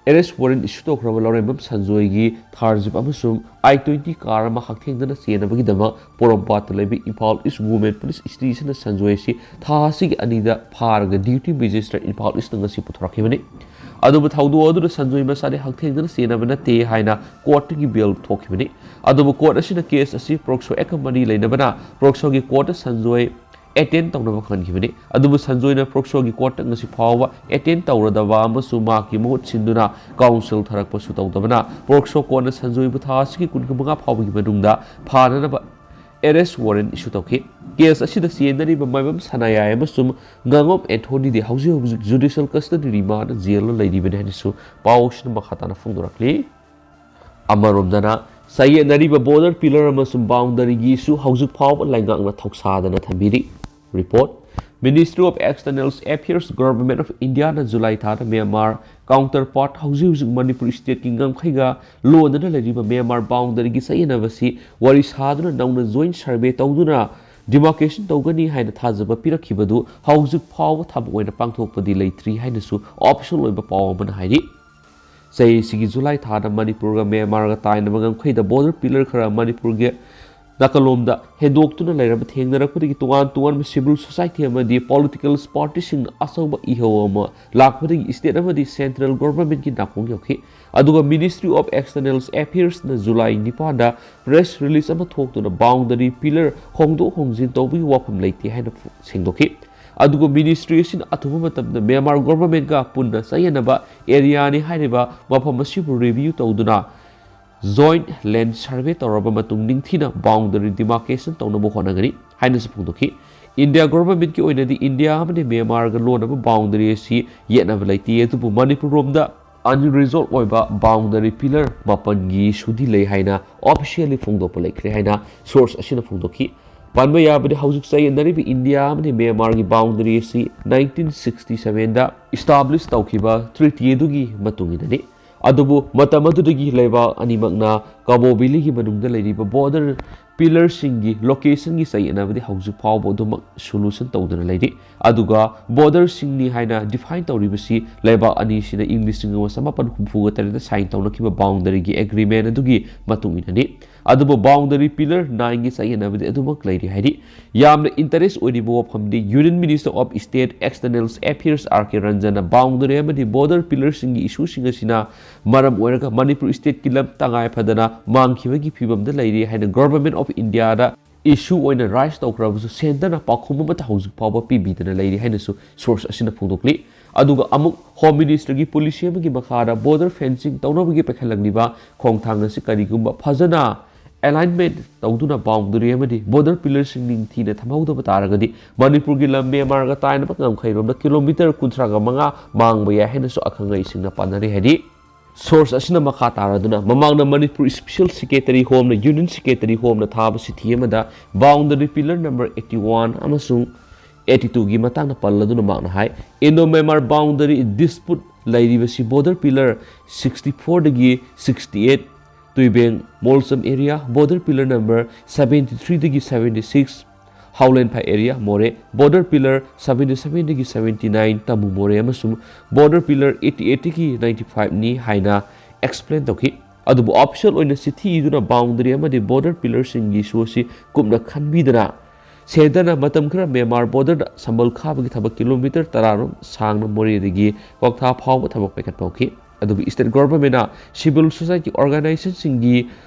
ꯑꯦꯔꯦꯁ ꯋꯥꯔꯦꯟ ꯏꯁꯨ ꯇꯧꯈ꯭ꯔꯕ ꯂꯧꯔꯦꯝꯕꯝ ꯁꯟꯖꯣꯏꯒꯤ ꯊꯥꯔ ꯖꯤꯞ ꯑꯃꯁꯨꯡ ꯑꯥꯏ ꯇ꯭ꯋꯦꯟꯇꯤ ꯀꯥꯔ ꯑꯃ ꯍꯛꯊꯦꯡꯅꯅ ꯆꯦꯟꯅꯕꯒꯤꯗꯃꯛ ꯄꯣꯔꯣꯝꯄꯥꯠꯇ ꯂꯩꯕ ꯏꯝꯐꯥꯜ ꯏꯁ ꯋꯨꯃꯦꯟ ꯄꯨꯂꯤꯁ ꯁ꯭ꯇꯦꯁꯟꯅ ꯁꯟꯖꯣꯏ ꯑꯁꯤ ꯊꯥ ꯑꯁꯤꯒꯤ ꯑꯅꯤꯗ ꯐꯥꯔꯒ ꯗ꯭ꯌꯨꯇꯤ ꯃꯦꯖꯤꯁꯇ꯭ꯔꯦꯠ ꯏꯝꯐꯥꯜ ꯏꯁꯅ ꯉꯁꯤ ꯄꯨꯊꯣꯔꯛꯈꯤꯕꯅꯤ꯫ ꯑꯗꯨꯕꯨ ꯊꯧꯗꯣꯛ ꯑꯗꯨꯗ ꯁꯟꯖꯣꯏ ꯃꯁꯥꯗꯤ ꯍꯛꯊꯦꯡꯅꯅ ꯆꯦꯟꯅꯕ ꯅꯠꯇꯦ ꯍꯥꯏꯅ ꯀꯣꯔꯠꯇꯒꯤ ꯕꯦꯜ ꯊꯣꯛꯈꯤꯕꯅꯤ꯫ ꯑꯗꯨꯕꯨ ꯀꯣꯔꯠ ꯑꯁꯤꯅ ꯀꯦꯁ ꯑꯁꯤ ꯄꯣꯛꯁꯣ ꯑꯦꯛꯀ ꯃꯔꯤ ꯂꯩꯅꯕꯅ ꯄꯣꯛꯁꯣꯒꯤ ꯀꯣꯔꯠꯇ ꯁꯟꯖꯣꯏ ꯑꯦꯇꯦꯟ ꯇꯧꯅꯕ ꯈꯟꯈꯤꯕꯅꯤ꯫ ꯑꯗꯨꯕꯨ ꯁꯟꯖꯣꯏꯅ ꯄꯣꯛꯁꯣꯒꯤ ꯀꯣꯔꯠꯇ ꯉꯁꯤ ꯐꯥꯎꯕ ꯑꯦꯇꯦꯟ ꯇꯧꯔꯗꯕ ꯑꯃꯁꯨꯡ ꯃꯍꯥꯛꯀꯤ ꯃꯍꯨꯠ ꯁꯤꯟꯗꯨꯅ ꯀꯥꯎꯟꯁꯤꯜ ꯊꯥꯔꯛꯄꯁꯨ ꯇꯧꯗꯕꯅ ꯄꯣꯛꯁꯣ ꯀꯣꯔꯠꯅ ꯁꯟꯖꯣꯏꯕꯨ ꯊꯥ ꯑꯁꯤꯒꯤ ꯀꯨꯟꯃꯉꯥ ꯐꯥꯎꯕꯒꯤ ꯃꯅꯨꯡꯗ ꯐꯥꯅꯅꯕ ꯑꯦꯔꯦꯁ ꯋꯥꯔꯦꯟ ꯏꯁꯨ ꯇꯧꯈꯤ꯫ ꯀꯦꯁ ꯑꯁꯤꯗ ꯆꯦꯟꯅꯔꯤꯕ ꯃꯥꯏꯕꯝ ꯁꯅꯥꯌꯥꯏ ꯑꯃꯁꯨꯡ ꯉꯥꯉꯣꯝ ꯑꯦꯟꯊꯣꯅꯤꯗꯤ ꯍꯧꯖꯤꯛ ꯍꯧꯖꯤꯛ ꯖꯨꯗꯤꯁꯤꯌꯦꯜ ꯀꯁꯇꯗꯤ ꯔꯤꯃꯥꯟꯗ ꯖꯦꯜꯗ ꯂꯩꯔꯤꯕꯅꯤ ꯍꯥꯏꯅꯁꯨ ꯄꯥꯎ ꯑꯁꯤꯅ ꯃꯈꯥ ꯇꯥꯅ ꯐꯣꯡꯗꯣꯔꯛꯂꯤ꯫ ꯑꯃꯔꯣꯝꯗꯅ ꯆꯌꯦꯠꯅꯔꯤꯕ ꯕꯣꯔꯗꯔ ꯄꯤꯂꯔ ꯑꯃꯁꯨꯡ ꯕꯥꯎꯟꯗꯔꯤꯒꯤ ꯏꯁꯨ ꯍꯧꯖꯤꯛ ꯐꯥꯎꯕ ꯂꯩꯉꯥꯛꯅ ꯊꯧꯁꯥꯗꯅ ꯊꯝꯕꯤꯔꯤ꯫ Report, Ministry of External Affairs, Government of Indiaꯅ ꯖꯨꯂꯥꯏ ꯊꯥꯗ ꯃ꯭ꯌꯥꯟꯃꯥꯔ ꯀꯥꯎꯟꯇꯔ ꯄꯥꯔꯠ ꯍꯧꯖꯤꯛ ꯍꯧꯖꯤꯛ ꯃꯅꯤꯄꯨꯔ ꯁ꯭ꯇꯦꯠꯀꯤ ꯉꯝꯈꯩꯒ ꯂꯣꯟꯅꯅ ꯂꯩꯔꯤꯕ ꯃ꯭ꯌꯥꯟꯃꯥꯔ ꯕꯥꯎꯟꯗꯔꯤꯒꯤ ꯆꯌꯦꯠꯅꯕꯁꯤ ꯋꯥꯔꯤ ꯁꯥꯗꯨꯅ ꯅꯧꯅ ꯖꯣꯏꯟ ꯁꯔꯚꯦ ꯇꯧꯗꯨꯅ ꯗꯤꯃꯥꯔꯀꯦꯁꯟ ꯇꯧꯒꯅꯤ ꯍꯥꯏꯅ ꯊꯥꯖꯕ ꯄꯤꯔꯛꯈꯤꯕꯗꯨ ꯍꯧꯖꯤꯛ ꯐꯥꯎꯕ ꯊꯕꯛ ꯑꯣꯏꯅ ꯄꯥꯡꯊꯣꯛꯄꯗꯤ ꯂꯩꯇ꯭ꯔꯤ ꯍꯥꯏꯅꯁꯨ ꯑꯣꯐꯤꯁꯤꯌꯦꯜ ꯑꯣꯏꯕ ꯄꯥꯎ ꯑꯃꯅ ꯍꯥꯏꯔꯤ꯫ ꯆꯍꯤꯁꯤꯒꯤ ꯖꯨꯂꯥꯏ ꯊꯥꯗ ꯃꯅꯤꯄꯨꯔꯒ ꯃ꯭ꯌꯥꯟꯃꯥꯔꯒ ꯇꯥꯏꯅꯕ ꯉꯝꯈꯩꯗ ꯕꯣꯔꯗꯔ ꯄꯤꯂꯔ ꯈꯔ ꯃꯅꯤꯄꯨꯔꯒꯤ ꯅꯥꯀꯜꯂꯣꯝꯗ ꯍꯦꯟꯗꯣꯛꯇꯨꯅ ꯂꯩꯔꯕ ꯊꯦꯡꯅꯔꯛꯄꯗꯒꯤ ꯇꯣꯉꯥꯟ ꯇꯣꯉꯥꯟꯕ civil society ꯑꯃꯗꯤ political partyꯁꯤꯡꯅ ꯑꯆꯧꯕ ꯏꯍꯧ ꯑꯃ ꯂꯥꯛꯄꯗꯒꯤ state ꯑꯃꯗꯤ central governmentꯀꯤ ꯅꯥꯀꯣꯡ ꯌꯧꯈꯤ꯫ ꯑꯗꯨꯒ Ministry of External Affairsꯅ July ꯅꯤꯄꯥꯟꯗ press release ꯑꯃ ꯊꯣꯛꯇꯨꯅ boundary pillar ꯍꯣꯡꯗꯣꯛ ꯍꯣꯡꯖꯤꯟ ꯇꯧꯕꯒꯤ ꯋꯥꯐꯝ ꯂꯩꯇꯦ ꯍꯥꯏꯅ ꯐ-, ꯁꯦꯡꯗꯣꯛꯈꯤ꯫ ꯑꯗꯨꯒ ministry ꯑꯁꯤꯅ ꯑꯊꯨꯕ ꯃꯇꯝꯗ Myanmar governmentꯀ ꯄꯨꯟꯅ ꯆꯌꯦꯠꯅꯕ areaꯅꯤ ꯍꯥꯏꯔꯤꯕ ꯃꯐꯝ ꯑꯁꯤꯕꯨ review ꯇꯧꯗꯨꯅ joint land survey ꯇꯧꯔꯕ ꯃꯇꯨꯡ ꯅꯤꯡꯊꯤꯅ boundary demarcation ꯇꯧꯅꯕ ꯍꯣꯠꯅꯒꯅꯤ ꯍꯥꯏꯅꯁꯨ ꯐꯣꯡꯗꯣꯛꯈꯤ꯫ India governmentꯀꯤ ꯑꯣꯏꯅꯗꯤ India ꯑꯃꯗꯤ Myanmarꯒ ꯂꯣꯟꯅꯕ boundary ꯑꯁꯤ ꯌꯦꯠꯅꯕ ꯂꯩꯇꯦ, ꯑꯗꯨꯕꯨ ꯃꯅꯤꯄꯨꯔ ꯔꯣꯝꯗ unresolved ꯑꯣꯏꯕ boundary pillar ꯃꯥꯄꯟꯒꯤ issueꯗꯤ ꯂꯩ ꯍꯥꯏꯅ officially ꯐꯣꯡꯗꯣꯛꯄ ꯂꯩꯈ꯭ꯔꯦ ꯍꯥꯏꯅ source ꯑꯁꯤꯅ ꯐꯣꯡꯗꯣꯛꯈꯤ꯫ ꯄꯟꯕ ꯌꯥꯕꯗꯤ ꯍꯧꯖꯤꯛ ꯆꯌꯦꯠꯅꯔꯤꯕ India ꯑꯃꯗꯤ Myanmarꯒꯤ boundary ꯑꯁꯤ nineteen sixty sevenꯗ establish ꯇꯧꯈꯤꯕ treaty ꯑꯗꯨꯒꯤ ꯃꯇꯨꯡ ꯏꯟꯅꯅꯤ꯫ ꯑꯗꯨꯕꯨ ꯃꯇꯝ ꯑꯗꯨꯗꯒꯤ ꯂꯩꯕꯥꯛ ꯑꯅꯤꯃꯛꯅ ꯀꯕꯣ ꯚꯦꯂꯤꯒꯤ ꯃꯅꯨꯡꯗ ꯂꯩꯔꯤꯕ border pillarꯁꯤꯡꯒꯤ locationꯒꯤ ꯆꯌꯦꯠꯅꯕꯗꯤ ꯍꯧꯖꯤꯛ ꯐꯥꯎꯕ ꯑꯗꯨꯃꯛ solution ꯇꯧꯗꯨꯅ ꯂꯩꯔꯤ꯫ ꯑꯗꯨꯒ borderꯁꯤꯡꯅꯤ ꯍꯥꯏꯅ define ꯇꯧꯔꯤꯕꯁꯤ ꯂꯩꯕꯥꯛ ꯑꯅꯤꯁꯤꯅ ꯏꯪ ꯂꯤꯁꯤꯡ ꯑꯃ ꯆꯃꯥꯄꯟ ꯍꯨꯝꯐꯨꯒ ꯇꯔꯦꯠꯇ sign ꯇꯧꯅꯈꯤꯕ boundaryꯒꯤ agreement ꯑꯗꯨꯒꯤ ꯃꯇꯨꯡ ꯏꯟꯅꯅꯤ꯫ ꯑꯗꯨꯕꯨ boundary pillar nineꯒꯤ ꯆꯌꯦꯠꯅꯕꯗꯤ ꯑꯗꯨꯃꯛ ꯂꯩꯔꯤ ꯍꯥꯏꯔꯤ꯫ ꯌꯥꯝꯅ interest ꯑꯣꯏꯔꯤꯕ ꯋꯥꯐꯝꯗꯤ Union Minister of State External Affairs R K ꯔꯟꯖꯟꯅ boundary ꯑꯃꯗꯤ border pillarꯁꯤꯡꯒꯤ issueꯁꯤꯡ ꯑꯁꯤꯅ ꯃꯔꯝ ꯑꯣꯏꯔꯒ ꯃꯅꯤꯄꯨꯔ stateꯀꯤ ꯂꯝ ꯇꯉꯥꯏ ꯐꯗꯅ ꯃꯥꯡꯈꯤꯕꯒꯤ ꯐꯤꯕꯝꯗ ꯂꯩꯔꯤ ꯍꯥꯏꯅ Government of Indiaꯗ issue ꯑꯣꯏꯅ raise ꯇꯧꯈ꯭ꯔꯕꯁꯨ centreꯅ ꯄꯥꯎꯈꯨꯝ ꯑꯃꯠꯇ ꯍꯧꯖꯤꯛ ꯐꯥꯎꯕ ꯄꯤꯕꯤꯗꯅ ꯂꯩꯔꯤ ꯍꯥꯏꯅꯁꯨ source ꯑꯁꯤꯅ ꯐꯣꯡꯗꯣꯛꯂꯤ꯫ ꯑꯗꯨꯒ ꯑꯃꯨꯛ Home Ministerꯒꯤ policy ꯑꯃꯒꯤ ꯃꯈꯥꯗ border fencing ꯇꯧꯅꯕꯒꯤ ꯄꯥꯏꯈꯠꯂꯛꯂꯤꯕ ꯈꯣꯡꯊꯥꯡ ꯑꯁꯤ ꯀꯔꯤꯒꯨꯝꯕ ꯐꯖꯅ alignment ꯇꯧꯗꯨꯅ boundary ꯑꯃꯗꯤ border pillarꯁꯤꯡ ꯅꯤꯡꯊꯤꯅ ꯊꯝꯍꯧꯗꯕ ꯇꯥꯔꯒꯗꯤ ꯃꯅꯤꯄꯨꯔꯒꯤ ꯂꯝ ꯃ꯭ꯌꯥꯟꯃꯥꯔꯒ ꯇꯥꯏꯅꯕ ꯉꯝꯈꯩꯔꯣꯝꯗ kilometre ꯀꯨꯟꯊ꯭ꯔꯥꯒ ꯃꯉꯥ ꯃꯥꯡꯕ ꯌꯥꯏ ꯍꯥꯏꯅꯁꯨ ꯑꯈꯪ ꯑꯍꯩꯁꯤꯡꯅ ꯄꯥꯅꯔꯤ ꯍꯥꯏꯗꯤ source ꯑꯁꯤꯅ ꯃꯈꯥ ꯇꯥꯔꯗꯨꯅ ꯃꯃꯥꯡꯗ Manipur special secretary homeꯅ Union secretary homeꯅ ꯊꯥꯕ ꯆꯤꯊꯤ ꯑꯃꯗ boundary pillar number eighty one ꯑꯃꯁꯨꯡ eighty twoꯒꯤ ꯃꯇꯥꯡꯗ ꯄꯜꯂꯗꯨꯅ ꯃꯍꯥꯛꯅ ꯍꯥꯏ, Indo Myanmar boundary dispute ꯂꯩꯔꯤꯕꯁꯤ border pillar sixty fourꯗꯒꯤ sixty eight Tuibeng Molcham area, border pillar number seventy threeꯗꯒꯤ seventy six Howlenphai area, Moreh, border pillar seventy sevenꯗꯒꯤ seventy nine Tamu Moreh ꯑꯃꯁꯨꯡ border pillar eighty eightꯗꯒꯤ ninety fiveꯅꯤ ꯍꯥꯏꯅ explain ꯇꯧꯈꯤ꯫ ꯑꯗꯨꯕꯨ official ꯑꯣꯏꯅ ꯆꯤꯊꯤ ꯏꯗꯨꯅ boundary ꯑꯃꯗꯤ border ꯄꯤꯂꯔꯁꯤꯡꯒꯤ ꯏꯁꯨ ꯑꯁꯤ ꯀꯨꯞꯅ ꯈꯟꯕꯤꯗꯅ ꯁꯦꯟꯇꯔꯅ ꯃꯇꯝ ꯈꯔ ꯃ꯭ꯌꯥꯟꯃꯥꯔ ꯕꯣꯔꯗꯔꯗ ꯁꯝꯕꯜ ꯈꯥꯕꯒꯤ ꯊꯕꯛ ꯀꯤꯂꯣꯃꯤꯇꯔ ꯇꯔꯥꯔꯣꯝ ꯁꯥꯡꯅ ꯃꯣꯔꯦꯗꯒꯤ ꯀ꯭ꯋꯥꯛꯊꯥ ꯐꯥꯎꯕ ꯊꯕꯛ ꯄꯥꯏꯈꯠꯄ ꯍꯧꯈꯤ꯫ ꯑꯗꯨꯕꯨ ꯁ꯭ꯇꯦꯠ ꯒꯣꯚꯔꯟꯃꯦꯟꯠꯅ ꯁꯤꯚꯤꯜ ꯁꯣꯁꯥꯏꯇꯤ ꯑꯣꯔꯒꯅꯥꯏꯖꯦꯁꯟꯁꯤꯡꯒꯤ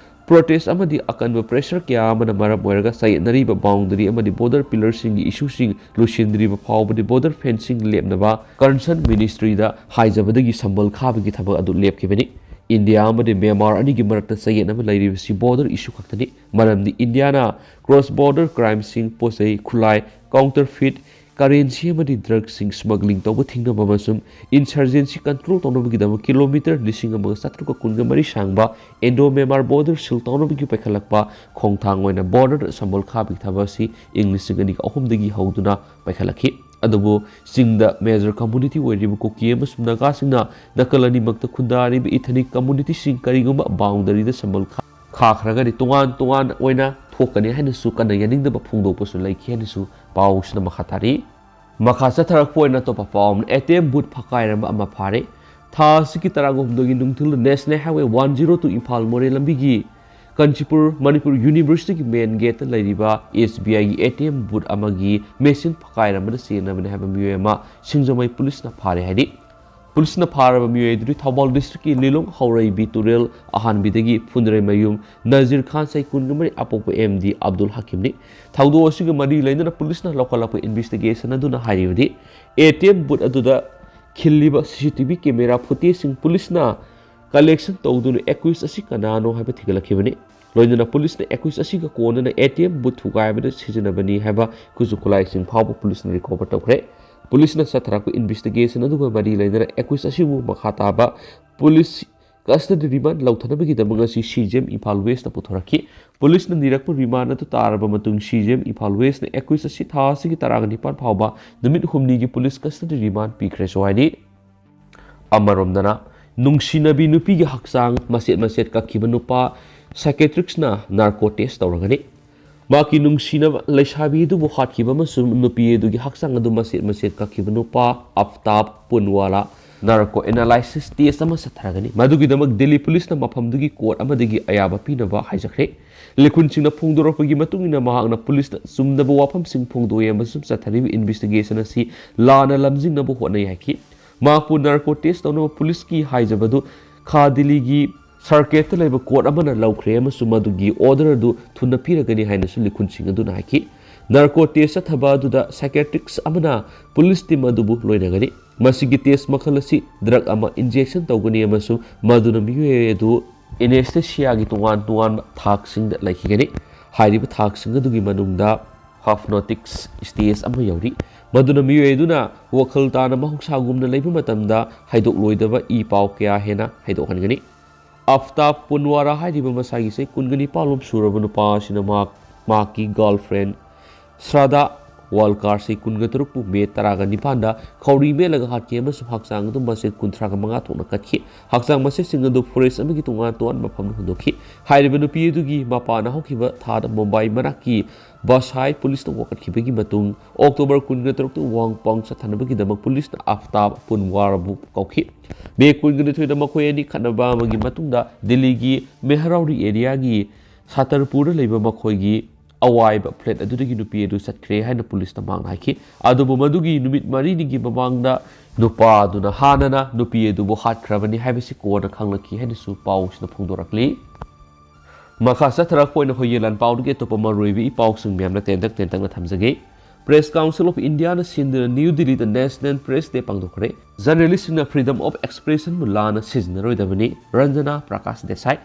ꯄ꯭ꯔꯣꯇꯦꯁ ꯑꯃꯗꯤ ꯑꯀꯟꯕ ꯄ꯭ꯔꯦꯁꯔ ꯀꯌꯥ ꯑꯃꯅ ꯃꯔꯝ ꯑꯣꯏꯔꯒ ꯆꯌꯦꯠꯅꯔꯤꯕ ꯕꯥꯎꯟꯗꯔꯤ ꯑꯃꯗꯤ ꯕꯣꯔꯗꯔ ꯄꯤꯂꯔꯁꯤꯡꯒꯤ ꯏꯁꯨꯁꯤꯡ ꯂꯣꯏꯁꯤꯟꯗ꯭ꯔꯤꯕ ꯐꯥꯎꯕꯗꯤ ꯕꯣꯔꯗꯔ ꯐꯦꯟꯁꯤꯡ ꯂꯦꯞꯅꯕ ꯀꯟꯁꯔꯟ ꯃꯤꯅꯤꯁꯇ꯭ꯔꯤꯗ ꯍꯥꯏꯖꯕꯗꯒꯤ ꯁꯝꯕꯜ ꯈꯥꯕꯒꯤ ꯊꯕꯛ ꯑꯗꯨ ꯂꯦꯞꯈꯤꯕꯅꯤ꯫ ꯏꯟꯗꯤꯌꯥ ꯑꯃꯗꯤ ꯃ꯭ꯌꯥꯟꯃꯥꯔ ꯑꯅꯤꯒꯤ ꯃꯔꯛꯇ ꯆꯌꯦꯠꯅꯕ ꯂꯩꯔꯤꯕꯁꯤ ꯕꯣꯔꯗꯔ ꯏꯁꯨ ꯈꯛꯇꯅꯤ꯫ ꯃꯔꯝꯗꯤ ꯏꯟꯗꯤꯌꯥꯅ ꯀ꯭ꯔꯣꯁ ꯕꯣꯔꯗꯔ ꯀ꯭ꯔꯥꯏꯝꯁꯤꯡ, ꯄꯣꯠ ꯆꯩ, ꯈꯨꯠꯂꯥꯏ, ꯀꯥꯎꯟꯇꯔꯐꯤꯠ, ꯀꯔꯦꯟꯁꯤ ꯑꯃꯗꯤ ꯗ꯭ꯔꯒꯁꯤꯡ ꯁ꯭ꯃꯒ꯭ꯂꯤꯡ ꯇꯧꯕ ꯊꯤꯡꯅꯕ ꯑꯃꯁꯨꯡ ꯏꯟꯁꯔꯖꯦꯟꯁꯤ ꯀꯟꯇ꯭ꯔꯣꯜ ꯇꯧꯅꯕꯒꯤꯗꯃꯛ ꯀꯤꯂꯣꯃꯤꯇꯔ ꯂꯤꯁꯤꯡ ꯑꯃꯒ ꯆꯥꯇ꯭ꯔꯨꯛꯀ ꯀꯨꯟꯒ ꯃꯔꯤ ꯁꯥꯡꯕ ꯏꯟꯗꯣ ꯃ꯭ꯌꯥꯟꯃꯥꯔ ꯕꯣꯔꯗꯔ ꯁꯤꯜ ꯇꯧꯅꯕꯒꯤ ꯄꯥꯏꯈꯠꯂꯛꯄ ꯈꯣꯡꯊꯥꯡ ꯑꯣꯏꯅ ꯕꯣꯔꯗꯔꯗ ꯁꯝꯕꯜ ꯈꯥꯕꯒꯤ ꯊꯕꯛ ꯑꯁꯤ ꯏꯪ ꯂꯤꯁꯤꯡ ꯑꯅꯤꯒ ꯑꯍꯨꯝꯗꯒꯤ ꯍꯧꯗꯨꯅ ꯄꯥꯏꯈꯠꯂꯛꯈꯤ꯫ ꯑꯗꯨꯕꯨ ꯆꯤꯡꯗ ꯃꯦꯖꯔ ꯀꯝꯃꯨꯅꯤꯇꯤ ꯑꯣꯏꯔꯤꯕ ꯀꯨꯀꯤ ꯑꯃꯁꯨꯡ ꯅꯥꯒꯥꯁꯤꯡꯅ ꯅꯥꯀꯜ ꯑꯅꯤꯃꯛꯇ ꯈꯨꯟꯗꯥꯔꯤꯕ ꯏꯊꯅꯤꯛ ꯀꯝꯃꯨꯅꯤꯇꯤꯁꯤꯡ ꯀꯔꯤꯒꯨꯝꯕ ꯕꯥꯎꯟꯗꯔꯤꯗ ꯁꯝꯕꯜ ꯈꯥ-, ꯈꯥꯈ꯭ꯔꯒꯗꯤ ꯇꯣꯉꯥꯟ ꯇꯣꯉꯥꯟ ꯑꯣꯏꯅ ꯊꯣꯛꯀꯅꯤ ꯍꯥꯏꯅꯁꯨ ꯀꯟꯅ ꯌꯥꯅꯤꯡꯗꯕ ꯐꯣꯡꯗꯣꯛꯄꯁꯨ ꯂꯩꯈꯤ ꯍꯥꯏꯅꯁꯨ ꯄꯥꯎꯁꯤꯅ ꯃꯈꯥ ꯇꯥꯔꯤ꯫ ꯃꯈꯥ ꯆꯠꯊꯔꯛꯄ ꯑꯣꯏꯅ ꯑꯇꯣꯞꯄ ꯄꯥꯎ ꯑꯃꯅ, ꯑꯦ ꯇꯤ ꯑꯦꯝ ꯕꯨꯠ ꯐꯛꯀꯥꯏꯔꯝꯕ ꯑꯃ ꯐꯥꯔꯦ꯫ ꯊꯥ ꯑꯁꯤꯒꯤ ꯇꯔꯥꯍꯨꯝꯗꯣꯏꯒꯤ ꯅꯨꯡꯊꯤꯜꯗ national highway one zero two Imphal ꯃꯣꯔꯦ ꯂꯝꯕꯤꯒꯤ ꯀꯥꯟꯆꯤꯄꯨꯔ ꯃꯅꯤꯄꯨꯔ ꯌꯨꯅꯤꯚꯔꯁꯤꯇꯤꯒꯤ ꯃꯦꯟ ꯒꯦꯠꯇ ꯂꯩꯔꯤꯕ ꯑꯦꯁ ꯕꯤ ꯑꯥꯏꯒꯤ ꯑꯦ ꯇꯤ ꯑꯦꯝ ꯕꯨꯠ ꯑꯃꯒꯤ ꯃꯦꯁꯤꯟ ꯐꯛꯀꯥꯏꯔꯝꯕꯗ ꯆꯦꯟꯅꯕꯅꯤ ꯍꯥꯏꯕ ꯃꯤꯑꯣꯏ ꯑꯃ ꯁꯤꯡꯖꯃꯩ ꯄꯨꯂꯤꯁꯅ ꯐꯥꯔꯦ ꯍꯥꯏꯔꯤ꯫ ꯄꯨꯂꯤꯁꯅ ꯐꯥꯔꯕ ꯃꯤꯑꯣꯏ ꯑꯗꯨꯗꯤ ꯊꯧꯕꯥꯜ ꯗꯤꯁꯇ꯭ꯔꯤꯛꯀꯤ ꯂꯤꯂꯣꯡ ꯍꯧꯔꯩꯕꯤ ꯇꯨꯔꯦꯜ ꯑꯍꯥꯟꯕꯤꯗꯒꯤ ꯐꯨꯟꯗ꯭ꯔꯩꯃꯌꯨꯝ ꯅꯖꯤꯔ ꯈꯥꯟ ꯆꯍꯤ ꯀꯨꯟꯒ ꯃꯔꯤ ꯑꯄꯣꯛꯄ ꯑꯦꯝ ꯗꯤ ꯑꯕꯗꯨꯜ ꯍꯀꯤꯝꯅꯤ꯫ ꯊꯧꯗꯣꯛ ꯑꯁꯤꯒ ꯃꯔꯤ ꯂꯩꯅꯅ ꯄꯨꯂꯤꯁꯅ ꯂꯧꯈꯠꯂꯛꯄ ꯏꯟꯚꯦꯁꯇꯤꯒꯦꯁꯟ ꯑꯗꯨꯅ ꯍꯥꯏꯔꯤꯕꯗꯤ, ꯑꯦ ꯇꯤ ꯑꯦꯝ ꯕꯨꯠ ꯑꯗꯨꯗ ꯈꯤꯜꯂꯤꯕ ꯁꯤ ꯁꯤ ꯇꯤ ꯚꯤ ꯀꯦꯃꯦꯔꯥ ꯐꯨꯇꯦꯖꯁꯤꯡ ꯄꯨꯂꯤꯁꯅ ꯀꯂꯦꯛꯁꯟ ꯇꯧꯗꯨꯅ ꯑꯦꯀ꯭ꯌꯨꯁ ꯑꯁꯤ ꯀꯅꯥꯅꯣ ꯍꯥꯏꯕ ꯊꯤꯒꯠꯂꯛꯈꯤꯕꯅꯤ꯫ ꯂꯣꯏꯅꯅ ꯄꯨꯂꯤꯁꯅ ꯑꯦꯀ꯭ꯌꯨꯁ ꯑꯁꯤꯒ ꯀꯣꯟꯅꯅ ꯑꯦ ꯇꯤ ꯑꯦꯝ ꯕꯨꯠ ꯊꯨꯒꯥꯏꯕꯗ ꯁꯤꯖꯤꯟꯅꯕꯅꯤ ꯍꯥꯏꯕ ꯈꯨꯠꯁꯨ ꯈꯨꯠꯂꯥꯏꯁꯤꯡ ꯐꯥꯎꯕ ꯄꯨꯂꯤꯁꯅ ꯔꯤꯀꯣꯚꯔ ꯇꯧꯈ꯭ꯔꯦ꯫ ꯄꯨꯂꯤꯁꯅ ꯆꯠꯊꯔꯛꯄ ꯏꯟꯚꯦꯁꯇꯤꯒꯦꯁꯟ ꯑꯗꯨꯒ ꯃꯔꯤ ꯂꯩꯅꯅ ꯑꯦꯀ꯭ꯌꯨꯁ ꯑꯁꯤꯕꯨ ꯃꯈꯥ ꯇꯥꯕ ꯄꯨꯂꯤꯁ ꯀꯁꯇꯗꯤ ꯔꯤꯃꯥꯟ ꯂꯧꯊꯅꯕꯒꯤꯗꯃꯛ ꯉꯁꯤ C J M Imphal west ꯄꯨꯊꯣꯔꯛꯈꯤ꯫ ꯄꯨꯂꯤꯁꯅ ꯅꯤꯔꯛꯄ ꯔꯤꯃꯥꯟ ꯑꯗꯨ ꯇꯥꯔꯕ ꯃꯇꯨꯡ ꯁꯤ ꯖꯤ ꯑꯦꯝ ꯏꯝꯐꯥꯜ ꯋꯦꯁꯅ ꯑꯦꯀ꯭ꯌꯨꯁ ꯑꯁꯤ ꯊꯥ ꯑꯁꯤꯒꯤ ꯇꯔꯥꯒ ꯅꯤꯄꯥꯟ ꯐꯥꯎꯕ ꯅꯨꯃꯤꯠ ꯍꯨꯝꯅꯤꯒꯤ ꯄꯨꯂꯤꯁ ꯀꯁꯇꯗꯤ ꯔꯤꯃꯥꯟ ꯄꯤꯈ꯭ꯔꯦꯁꯨ ꯍꯥꯏꯔꯤ꯫ ꯑꯃꯔꯣꯝꯗꯅ, ꯅꯨꯡꯁꯤꯅꯕꯤ ꯅꯨꯄꯤꯒꯤ ꯍꯛꯆꯥꯡ ꯃꯆꯦꯠ ꯃꯆꯦꯠ ꯀꯛꯈꯤꯕ ꯅꯨꯄꯥ ꯁꯥꯏꯀꯦꯇ꯭ꯔꯤꯛꯁꯅ ꯅꯥꯔꯀꯣ ꯇꯦꯁ ꯇꯧꯔꯒꯅꯤ꯫ ꯃꯍꯥꯛꯀꯤ ꯅꯨꯡꯁꯤꯅꯕ ꯂꯩꯁꯥꯕꯤ ꯑꯗꯨꯕꯨ ꯍꯥꯠꯈꯤꯕ ꯑꯃꯁꯨꯡ ꯅꯨꯄꯤ ꯑꯗꯨꯒꯤ ꯍꯛꯆꯥꯡ ꯑꯗꯨ ꯃꯆꯦꯠ ꯃꯆꯦꯠ ꯀꯛꯈꯤꯕ ꯅꯨꯄꯥ ꯑꯐꯇꯥꯕ ꯄꯨꯟꯋꯥꯂꯥ Narco Analysis Test ꯑꯃ ꯆꯠꯊꯔꯒꯅꯤ꯫ ꯃꯗꯨꯒꯤꯗꯃꯛ ꯗꯦꯜꯂꯤ ꯄꯨꯂꯤꯁꯅ ꯃꯐꯝꯗꯨꯒꯤ ꯀꯣꯔꯠ ꯑꯃꯗꯒꯤ ꯑꯌꯥꯕ ꯄꯤꯅꯕ ꯍꯥꯏꯖꯈ꯭ꯔꯦ꯫ ꯂꯤꯈꯨꯟꯁꯤꯡꯅ ꯐꯣꯡꯗꯣꯔꯛꯄꯒꯤ ꯃꯇꯨꯡ ꯏꯟꯅ ꯃꯍꯥꯛꯅ ꯄꯨꯂꯤꯁꯇ ꯆꯨꯝꯗꯕ ꯋꯥꯐꯝꯁꯤꯡ ꯐꯣꯡꯗꯣꯛꯏ ꯑꯃꯁꯨꯡ ꯆꯠꯊꯔꯤꯕ ꯏꯟꯚꯦꯁꯇꯤꯒꯦꯁꯟ ꯑꯁꯤ ꯂꯥꯟꯅ ꯂꯝꯖꯤꯡꯅꯕ ꯍꯣꯠꯅꯩ ꯍꯥꯏꯈꯤ꯫ ꯃꯍꯥꯛꯄꯨ ꯅꯥꯔꯀꯣ ꯇꯦꯁ ꯇꯧꯅꯕ ꯄꯨꯂꯤꯁꯀꯤ ꯍꯥꯏꯖꯕꯗꯨ ꯈꯥ ꯗꯤꯜꯂꯤꯒꯤ ꯁꯔꯀꯦꯠꯇ ꯂꯩꯕ ꯀꯣꯔꯠ ꯑꯃꯅ ꯂꯧꯈ꯭ꯔꯦ ꯑꯃꯁꯨꯡ ꯃꯗꯨꯒꯤ ꯑꯣꯔꯗꯔ ꯑꯗꯨ ꯊꯨꯅ ꯄꯤꯔꯒꯅꯤ ꯍꯥꯏꯅꯁꯨ ꯂꯤꯈꯨꯟꯁꯤꯡ ꯑꯗꯨꯅ ꯍꯥꯏꯈꯤ꯫ ꯅꯥꯔꯀꯣ ꯇꯦꯁ ꯆꯠꯊꯕ ꯑꯗꯨꯗ ꯁꯥꯏꯀꯦꯇ꯭ꯔꯤꯛꯁ ꯑꯃꯅ ꯄꯨꯂꯤꯁ ꯇꯤꯝ ꯑꯗꯨꯕꯨ ꯂꯣꯏꯅꯒꯅꯤ꯫ ꯃꯁꯤꯒꯤ ꯇꯦꯁ ꯃꯈꯜ ꯑꯁꯤ ꯗ꯭ꯔꯒ ꯑꯃ ꯏꯟꯖꯦꯛꯁꯟ ꯇꯧꯒꯅꯤ ꯑꯃꯁꯨꯡ ꯃꯗꯨꯅ ꯃꯤꯑꯣꯏ ꯑꯗꯨ ꯑꯦꯅꯦꯁꯊꯦꯁꯤꯌꯥꯒꯤ ꯇꯣꯉꯥꯟ ꯇꯣꯉꯥꯟꯕ ꯊꯥꯛꯁꯤꯡꯗ ꯂꯩꯈꯤꯒꯅꯤ꯫ ꯍꯥꯏꯔꯤꯕ ꯊꯥꯛꯁꯤꯡ ꯑꯗꯨꯒꯤ ꯃꯅꯨꯡꯗ ꯍꯥꯞꯅꯣꯇꯤꯛꯁ ꯁ꯭ꯇꯦꯖ ꯑꯃ ꯌꯧꯔꯤ, ꯃꯗꯨꯅ ꯃꯤꯑꯣꯏ ꯑꯗꯨꯅ ꯋꯥꯈꯜ ꯇꯥꯅ ꯃꯍꯧꯁꯥꯒꯨꯝꯅ ꯂꯩꯕ ꯃꯇꯝꯗ ꯍꯥꯏꯗꯣꯛꯂꯣꯏꯗꯕ ꯏ ꯄꯥꯎ ꯀꯌꯥ ꯍꯦꯟꯅ ꯍꯥꯏꯗꯣꯛꯍꯟꯒꯅꯤ꯫ ꯑꯐꯇꯥꯕ ꯄꯨꯟꯋꯥꯔꯥ ꯍꯥꯏꯔꯤꯕ ꯃꯁꯥꯒꯤ ꯆꯍꯤ ꯀꯨꯟꯒ ꯅꯤꯄꯥꯟ ꯂꯣꯝ ꯁꯨꯔꯕ ꯅꯨꯄꯥ ꯑꯁꯤꯅ ꯃꯍꯥꯛ, ꯃꯍꯥꯛꯀꯤ ꯒꯔꯜꯐ꯭ꯔꯦꯟ ꯁ꯭ꯔꯥꯗꯥ ꯋꯥꯜꯀꯥꯔ ꯆꯍꯤ ꯀꯨꯟꯒ ꯇꯔꯨꯛꯄꯨ ꯃꯦ ꯇꯔꯥꯒ ꯅꯤꯄꯥꯟꯗ ꯈꯧꯔꯤ ꯃꯦꯠꯂꯒ ꯍꯥꯠꯈꯤ ꯑꯃꯁꯨꯡ ꯍꯛꯆꯥꯡ ꯑꯗꯨ ꯃꯆꯦꯠ ꯀꯨꯟꯊ꯭ꯔꯥꯒ ꯃꯉꯥ ꯊꯣꯛꯅ ꯀꯠꯈꯤ꯫ ꯍꯛꯆꯥꯡ ꯃꯆꯦꯠꯁꯤꯡ ꯑꯗꯨ ꯐꯣꯔꯦꯁ ꯑꯃꯒꯤ ꯇꯣꯉꯥꯟ ꯇꯣꯉꯥꯟꯕ ꯃꯐꯝꯗ ꯍꯨꯟꯗꯣꯛꯈꯤ꯫ ꯍꯥꯏꯔꯤꯕ ꯅꯨꯄꯤ ꯑꯗꯨꯒꯤ ꯃꯄꯥꯅ ꯍꯧꯈꯤꯕ ꯊꯥꯗ ꯃꯨꯝꯕꯥꯏ ꯃꯅꯥꯛꯀꯤ ꯕꯁꯥꯏ ꯄꯨꯂꯤꯁꯅ ꯋꯥꯀꯠꯈꯤꯕꯒꯤ ꯃꯇꯨꯡ, ꯑꯣꯛꯇꯣꯕꯔ ꯀꯨꯟꯒ ꯇꯔꯨꯛꯇ ꯋꯥꯡ ꯄꯥꯡ ꯆꯠꯊꯅꯕꯒꯤꯗꯃꯛ ꯄꯨꯂꯤꯁꯅ ꯑꯐꯇꯥꯕ ꯄꯨꯟꯋꯥꯔꯕꯨ ꯀꯧꯈꯤ꯫ ꯃꯦ ꯀꯨꯟꯒ ꯅꯤꯊꯣꯏꯗ ꯃꯈꯣꯏ ꯑꯅꯤ ꯈꯠꯅꯕ ꯑꯃꯒꯤ ꯃꯇꯨꯡꯗ ꯗꯤꯜꯂꯤꯒꯤ ꯃꯦꯍꯔꯧꯔꯤ ꯑꯦꯔꯤꯌꯥꯒꯤ ꯁꯥꯇꯔꯄꯨꯔꯗ ꯂꯩꯕ ꯃꯈꯣꯏꯒꯤ ꯑꯋꯥꯏꯕ ꯐ꯭ꯂꯦꯠ ꯑꯗꯨꯗꯒꯤ ꯅꯨꯄꯤ ꯑꯗꯨ ꯆꯠꯈ꯭ꯔꯦ ꯍꯥꯏꯅ ꯄꯨꯂꯤꯁꯅ ꯃꯍꯥꯛꯅ ꯍꯥꯏꯈꯤ꯫ ꯑꯗꯨꯕꯨ ꯃꯗꯨꯒꯤ ꯅꯨꯃꯤꯠ ꯃꯔꯤꯅꯤꯒꯤ ꯃꯃꯥꯡꯗ ꯅꯨꯄꯥ ꯑꯗꯨꯅ ꯍꯥꯟꯅꯅ ꯅꯨꯄꯤ ꯑꯗꯨꯕꯨ ꯍꯥꯠꯈ꯭ꯔꯕꯅꯤ ꯍꯥꯏꯕꯁꯤ ꯀꯣꯟꯅ ꯈꯪꯂꯛꯈꯤ ꯍꯥꯏꯅꯁꯨ ꯄꯥꯎꯁꯤꯅ ꯐꯣꯡꯗꯣꯔꯛꯂꯤ꯫ ꯃꯈꯥ ꯆꯠꯊꯔꯛꯄ ꯑꯣꯏꯅ ꯍꯣꯌꯦ ꯂꯥꯟꯄꯥꯎꯗꯒꯤ ꯑꯇꯣꯞꯄ ꯃꯔꯨꯑꯣꯏꯕ ꯏ ꯄꯥꯎꯁꯤꯡ ꯃꯌꯥꯝꯅ ꯇꯦꯟꯇꯛ ꯇꯦꯟꯇꯛꯅ ꯊꯝꯖꯒꯦ꯫ Press Council of Indiaꯅ ꯁꯤꯟꯗꯨꯅ ꯅ꯭ꯌꯨ ꯗꯤꯜꯂꯤꯗ National Press Day ꯄꯥꯡꯊꯣꯛꯈ꯭ꯔꯦ꯫ ꯖꯔꯅꯦꯂꯤꯁꯁꯤꯡꯅ freedom of expressionꯕꯨ ꯂꯥꯟꯅ ꯁꯤꯖꯤꯟꯅꯔꯣꯏꯗꯕꯅꯤ, ꯔꯟꯖꯅꯥ ꯄ꯭ꯔꯀꯥꯁ ꯗꯦꯁꯥꯏ꯫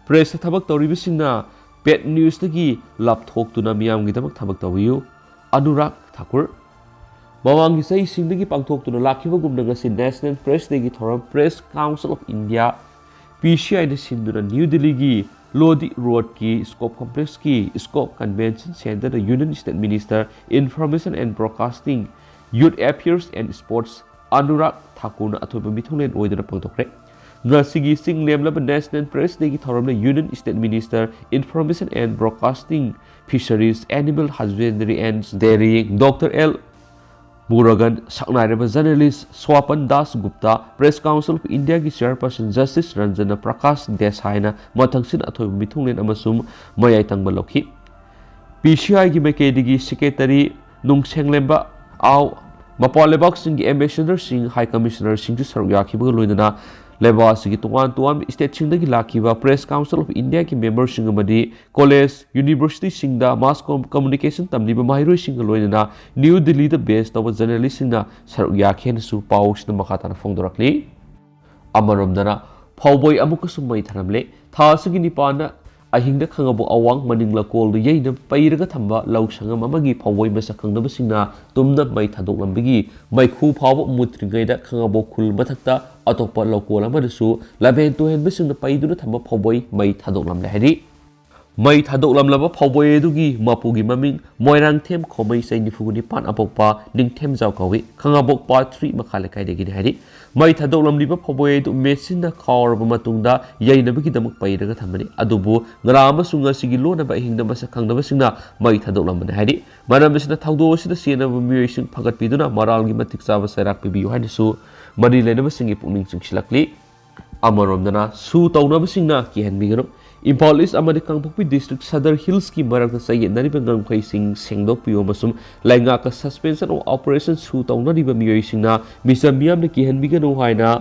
ꯄ꯭ꯔꯦꯁꯇ ꯊꯕꯛ ꯇꯧꯔꯤꯕꯁꯤꯡꯅ ꯄꯦꯗ ꯅ꯭ꯌꯨꯁꯇꯒꯤ ꯂꯥꯞꯊꯣꯛꯇꯨꯅ ꯃꯤꯌꯥꯝꯒꯤꯗꯃꯛ ꯊꯕꯛ ꯇꯧꯕꯤꯌꯨ, ꯑꯅꯨꯔꯥꯒ ꯊꯥꯀꯨꯔ꯫ ꯃꯃꯥꯡꯒꯤ ꯆꯍꯤꯁꯤꯡꯗꯒꯤ ꯄꯥꯡꯊꯣꯛꯇꯨꯅ ꯂꯥꯛꯈꯤꯕꯒꯨꯝꯅ ꯉꯁꯤ National Press Dayꯒꯤ ꯊꯧꯔꯝ Press Council of India, PCIꯅ ꯁꯤꯟꯗꯨꯅ ꯅ꯭ꯌꯨ ꯗꯤꯜꯂꯤꯒꯤ ꯂꯣꯗꯤ ꯔꯣꯗꯀꯤ ꯁ꯭ꯀꯣꯞ ꯀꯝꯄ꯭ꯂꯦꯛꯁꯀꯤ ꯁ꯭ꯀꯣꯞ ꯀꯟꯚꯦꯟꯁꯟ ꯁꯦꯟꯇꯔꯗ Union State Minister, Information and Broadcasting, Youth Affairs and Sports Anurag ꯊꯥꯀꯨꯔꯅ ꯑꯊꯣꯏꯕ ꯃꯤꯊꯨꯡꯂꯦꯟ ꯑꯣꯏꯗꯨꯅ ꯄꯥꯡꯊꯣꯛꯈ꯭ꯔꯦ꯫ ꯉꯁꯤꯒꯤ ꯆꯤꯡ ꯂꯦꯝꯂꯕ National Press Dayꯒꯤ ꯊꯧꯔꯝꯗ Union State Minister, Information and Broadcasting, Fisheries, Animal Husbandry and Dairying, Doctor L Murugan ꯁꯛꯅꯥꯏꯔꯕ journalist Swapan Das Gupta, Press Council of Indiaꯒꯤ chairperson justice Ranjan Prakash ꯗꯦꯁꯥꯏꯅ ꯃꯊꯪꯁꯤꯠ ꯑꯊꯣꯏꯕ ꯃꯤꯊꯨꯡꯂꯦꯟ ꯑꯃꯁꯨꯡ ꯃꯌꯥꯏ ꯇꯪꯕ ꯂꯧꯈꯤ꯫ ꯄꯤ ꯁꯤ ꯑꯥꯏꯒꯤ ꯃꯥꯏꯀꯩꯗꯒꯤ ꯁꯦꯀ꯭ꯔꯦꯇꯔꯤ ꯅꯨꯡꯁꯦꯡꯂꯦꯝꯕ ꯑꯥꯎ, ꯃꯄꯥꯟ ꯂꯩꯕꯥꯛꯁꯤꯡꯒꯤ ꯑꯦꯝꯕꯦꯁꯦꯗꯔꯁꯤꯡ, ꯍꯥꯏ ꯀꯃꯤꯁꯅꯔꯁꯤꯡꯁꯨ ꯁꯔꯨꯛ ꯌꯥꯈꯤꯕꯒ ꯂꯣꯏꯅꯅ ꯂꯩꯕꯥꯛ ꯑꯁꯤꯒꯤ ꯇꯣꯉꯥꯟ ꯇꯣꯉꯥꯟꯕ ꯁ꯭ꯇꯦꯠꯁꯤꯡꯗꯒꯤ ꯂꯥꯛꯈꯤꯕ Press Council of Indiaꯒꯤ ꯃꯦꯝꯕꯔꯁꯤꯡ ꯑꯃꯗꯤ ꯀꯣꯂꯦꯖ, ꯌꯨꯅꯤꯚꯔꯁꯤꯇꯤꯁꯤꯡꯗ mass com-, communication ꯇꯝꯂꯤꯕ ꯃꯍꯩꯔꯣꯏꯁꯤꯡꯒ ꯂꯣꯏꯅꯅ ꯅ꯭ꯌꯨ ꯗꯤꯜꯂꯤꯗ ꯕꯦꯁ ꯇꯧꯕ ꯖꯔꯅꯦꯂꯤꯁꯁꯤꯡꯅ ꯁꯔꯨꯛ ꯌꯥꯈꯤ ꯍꯥꯏꯅꯁꯨ ꯄꯥꯎꯁꯤꯅ ꯃꯈꯥ ꯇꯥꯅ ꯐꯣꯡꯗꯣꯔꯛꯂꯤ꯫ ꯑꯃꯔꯣꯝꯗꯅ ꯐꯥꯎꯕꯣꯏ ꯑꯃꯨꯛꯀꯁꯨ ꯃꯩ ꯊꯥꯔꯝꯂꯦ꯫ ꯊꯥ ꯑꯁꯤꯒꯤ ꯅꯤꯄꯥꯟꯗ ꯑꯍꯤꯡꯗ ꯈꯥꯉꯕꯣꯛ ꯑꯋꯥꯡ ꯃꯅꯤꯡ ꯂꯀꯣꯜꯗ ꯌꯩꯅ ꯄꯩꯔꯒ ꯊꯝꯕ ꯂꯧ ꯁꯪꯉꯝ ꯑꯃꯒꯤ ꯐꯥꯎꯕꯣꯏ ꯃꯁꯛ ꯈꯪꯗꯕꯁꯤꯡꯅ ꯇꯨꯝꯅ ꯃꯩ ꯊꯥꯗꯣꯛꯂꯝꯕꯒꯤ ꯃꯩꯈꯨ ꯐꯥꯎꯕ ꯃꯨꯠꯇ꯭ꯔꯤꯉꯩꯗ ꯈꯥꯉꯕꯣꯛ ꯈꯨꯜ ꯃꯊꯛꯇ ꯑꯇꯣꯞꯄ ꯂꯧꯀꯣꯜ ꯑꯃꯗꯁꯨ ꯂꯝꯍꯦꯟ ꯇꯨꯍꯦꯟꯕꯁꯤꯡꯅ ꯄꯩꯗꯨꯅ ꯊꯝꯕ ꯐꯥꯎꯕꯣꯏ ꯃꯩ ꯊꯥꯗꯣꯛꯂꯝꯂꯦ ꯍꯥꯏꯔꯤ꯫ ꯃꯩ ꯊꯥꯗꯣꯛꯂꯝꯂꯕ ꯐꯥꯎꯕꯣꯏ ꯑꯗꯨꯒꯤ ꯃꯄꯨꯒꯤ ꯃꯃꯤꯡ ꯃꯣꯏꯔꯥꯡꯊꯦꯝ ꯈꯣꯃꯩ, ꯆꯍꯤ ꯅꯤꯐꯨ ꯅꯤꯄꯥꯟ, ꯑꯄꯣꯛꯄ ꯅꯤꯡꯊꯦꯝꯖꯥꯎ ꯀꯧꯏ꯫ ꯈꯥꯉꯕꯣꯛ ꯄꯥꯔꯠ ꯊ꯭ꯔꯤ ꯃꯈꯥ ꯂꯩꯀꯥꯏꯗꯒꯤꯅꯤ ꯍꯥꯏꯔꯤ꯫ ꯃꯩ ꯊꯥꯗꯣꯛꯂꯝꯂꯤꯕ ꯐꯥꯎꯕꯣꯏ ꯑꯗꯨ ꯃꯦꯆꯤꯟꯅ ꯈꯥꯎꯔꯕ ꯃꯇꯨꯡꯗ ꯌꯩꯅꯕꯒꯤꯗꯃꯛ ꯄꯩꯔꯒ ꯊꯝꯕꯅꯤ꯫ ꯑꯗꯨꯕꯨ ꯉꯔꯥꯡ ꯑꯃꯁꯨꯡ ꯉꯁꯤꯒꯤ ꯂꯣꯟꯅꯕ ꯑꯍꯤꯡꯗ ꯃꯁꯛ ꯈꯪꯗꯕꯁꯤꯡꯅ ꯃꯩ ꯊꯥꯗꯣꯛꯂꯝꯕꯅꯤ ꯍꯥꯏꯔꯤ꯫ ꯃꯔꯝ ꯑꯁꯤꯅ ꯊꯧꯗꯣꯛ ꯑꯁꯤꯗ ꯆꯦꯟꯅꯕ ꯃꯤꯑꯣꯏꯁꯤꯡ ꯐꯒꯠꯄꯤꯗꯨꯅ ꯃꯔꯥꯜꯒꯤ ꯃꯇꯤꯛ ꯆꯥꯕ ꯆꯩꯔꯥꯛ ꯄꯤꯕꯤꯌꯨ ꯍꯥꯏꯅꯁꯨ ꯃꯔꯤ ꯂꯩꯅꯕꯁꯤꯡꯒꯤ ꯄꯨꯛꯅꯤꯡ ꯆꯤꯡꯁꯤꯜꯂꯛꯂꯤ꯫ ꯑꯃꯔꯣꯝꯗꯅ ꯁꯨ ꯇꯧꯅꯕꯁꯤꯡꯅ ꯀꯤꯍꯟꯕꯤꯒꯅꯨ꯫ ꯏꯝꯐꯥꯜ ꯏꯁ ꯑꯃꯗꯤ ꯀꯥꯡꯄꯣꯛꯄꯤ ꯗꯤꯁꯇ꯭ꯔꯤꯛ ꯁꯗꯔ ꯍꯤꯜꯁꯀꯤ ꯃꯔꯛꯇ ꯆꯌꯦꯠꯅꯔꯤꯕ ꯉꯝꯈꯩꯁꯤꯡ ꯁꯦꯡꯗꯣꯛꯄꯤꯌꯨ ꯑꯃꯁꯨꯡ ꯂꯩꯉꯥꯛꯀ suspension of operation ꯁꯨ ꯇꯧꯅꯔꯤꯕ ꯃꯤꯑꯣꯏꯁꯤꯡꯅ ꯃꯤꯆꯝ ꯃꯤꯌꯥꯝꯅ ꯀꯤꯍꯟꯕꯤꯒꯅꯨ ꯍꯥꯏꯅ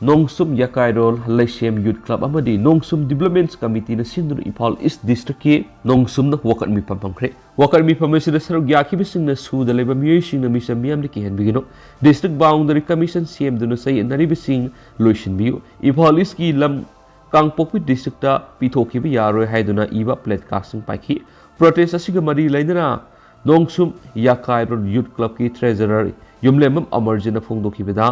ꯅꯣꯡꯁꯨꯝ ꯌꯥꯀꯥꯏꯔꯣꯜ ꯂꯩꯁꯦꯝ ꯌꯨꯠ ꯀ꯭ꯂꯕ ꯑꯃꯗꯤ ꯅꯣꯡꯁꯨꯝ ꯗꯤꯕ꯭ꯂꯞꯃꯦꯟꯠꯁ ꯀꯃꯤꯇꯤꯅ ꯁꯤꯟꯗꯨꯅ ꯏꯝꯐꯥꯜ ꯏꯁ ꯗꯤꯁꯇ꯭ꯔꯤꯛꯀꯤ ꯅꯣꯡꯁꯨꯝꯗ ꯋꯥꯀꯠ ꯃꯤꯐꯝ ꯐꯝꯈ꯭ꯔꯦ꯫ ꯋꯥꯀꯠ ꯃꯤꯐꯝ ꯑꯁꯤꯗ ꯁꯔꯨꯛ ꯌꯥꯈꯤꯕꯁꯤꯡꯅ ꯁꯨꯗ ꯂꯩꯕ ꯃꯤꯑꯣꯏꯁꯤꯡꯅ ꯃꯤꯆꯝ ꯃꯤꯌꯥꯝꯗ ꯀꯤꯍꯟꯕꯤꯒꯅꯨ꯫ ꯗꯤꯁꯇ꯭ꯔꯤꯛ ꯕꯥꯎꯟꯗꯔꯤ ꯀꯃꯤꯁꯟ ꯁꯦꯝꯗꯨꯅ ꯆꯌꯦꯠꯅꯔꯤꯕꯁꯤꯡ ꯂꯣꯏꯁꯤꯟꯕꯤꯌꯨ꯫ ꯏꯝꯐꯥꯜ ꯏꯁꯀꯤ ꯂꯝ ꯀꯥꯡꯄꯣꯛꯄꯤ ꯗꯤꯁꯇ꯭ꯔꯤꯛꯇ ꯄꯤꯊꯣꯛꯈꯤꯕ ꯌꯥꯔꯣꯏ ꯍꯥꯏꯗꯨꯅ ꯏꯕ ꯄ꯭ꯂꯦꯠ ꯀꯥꯔꯗꯁꯤꯡ ꯄꯥꯏꯈꯤ꯫ ꯄ꯭ꯔꯣꯇꯦꯁ ꯑꯁꯤꯒ ꯃꯔꯤ ꯂꯩꯅꯅ ꯅꯣꯡꯁꯨꯝ ꯌꯥꯀꯥꯏꯔꯣꯜ ꯌꯨꯠ ꯀ꯭ꯂꯕꯀꯤ ꯇ꯭ꯔꯦꯖꯔꯔ ꯌꯨꯝꯂꯦꯝꯕꯝ ꯑꯃꯔꯖꯤꯠꯅ ꯐꯣꯡꯗꯣꯛꯈꯤꯕꯗ,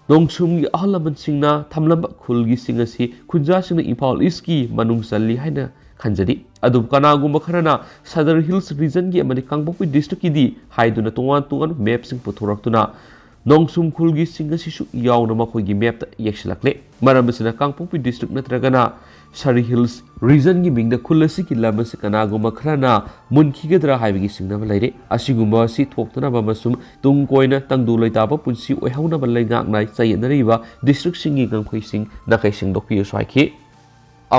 ꯅꯣꯡꯁꯨꯝꯒꯤ ꯑꯍꯜ ꯂꯃꯟꯁꯤꯡꯅ ꯊꯝꯂꯝꯕ ꯈꯨꯜꯒꯤ ꯁꯤꯡ ꯑꯁꯤ ꯈꯨꯟꯖꯥꯁꯤꯡꯅ ꯏꯝꯐꯥꯜ ꯏꯁꯀꯤ ꯃꯅꯨꯡ ꯆꯜꯂꯤ ꯍꯥꯏꯅ ꯈꯟꯖꯔꯤ꯫ ꯑꯗꯨꯕꯨ ꯀꯅꯥꯒꯨꯝꯕ ꯈꯔꯅ ꯁꯗꯔ ꯍꯤꯜꯁ ꯔꯤꯖꯟꯒꯤ ꯑꯃꯗꯤ ꯀꯥꯡꯄꯣꯛꯄꯤ ꯗꯤꯁꯇ꯭ꯔꯤꯛꯀꯤꯗꯤ ꯍꯥꯏꯗꯨꯅ ꯇꯣꯉꯥꯟ ꯇꯣꯉꯥꯟꯕ ꯃꯦꯞꯁꯤꯡ ꯄꯨꯊꯣꯔꯛꯇꯨꯅ ꯅꯣꯡꯁꯨꯝ ꯈꯨꯜꯒꯤ ꯁꯤꯡ ꯑꯁꯤꯁꯨ ꯌꯥꯎꯅ ꯃꯈꯣꯏꯒꯤ ꯃꯦꯞꯇ ꯌꯦꯛꯁꯤꯜꯂꯛꯂꯦ꯫ ꯃꯔꯝ ꯑꯁꯤꯅ ꯀꯥꯡꯄꯣꯛꯄꯤ ꯗꯤꯁꯇ꯭ꯔꯤꯛ ꯅꯠꯇ꯭ꯔꯒꯅ ꯁꯔꯤ ꯍꯤꯜꯁ ꯔꯤꯖꯟꯒꯤ ꯃꯤꯡꯗ ꯈꯨꯜ ꯑꯁꯤꯒꯤ ꯂꯝ ꯑꯁꯤ ꯀꯅꯥꯒꯨꯝꯕ ꯈꯔꯅ ꯃꯨꯟꯈꯤꯒꯗ꯭ꯔꯥ ꯍꯥꯏꯕꯒꯤ ꯆꯤꯡꯅꯕ ꯂꯩꯔꯦ꯫ ꯑꯁꯤꯒꯨꯝꯕ ꯑꯁꯤ ꯊꯣꯛꯇꯅꯕ ꯑꯃꯁꯨꯡ ꯇꯨꯡ ꯀꯣꯏꯅ ꯇꯪꯗꯨ ꯂꯩꯇꯥꯕ ꯄꯨꯟꯁꯤ ꯑꯣꯏꯍꯧꯅꯕ ꯂꯩꯉꯥꯛꯅ ꯆꯌꯦꯠꯅꯔꯤꯕ ꯗꯤꯁꯇ꯭ꯔꯤꯛꯁꯤꯡꯒꯤ ꯉꯝꯈꯩꯁꯤꯡ ꯅꯥꯈꯩ ꯁꯦꯡꯗꯣꯛꯄꯤꯌꯨꯁꯨ ꯍꯥꯏꯈꯤ꯫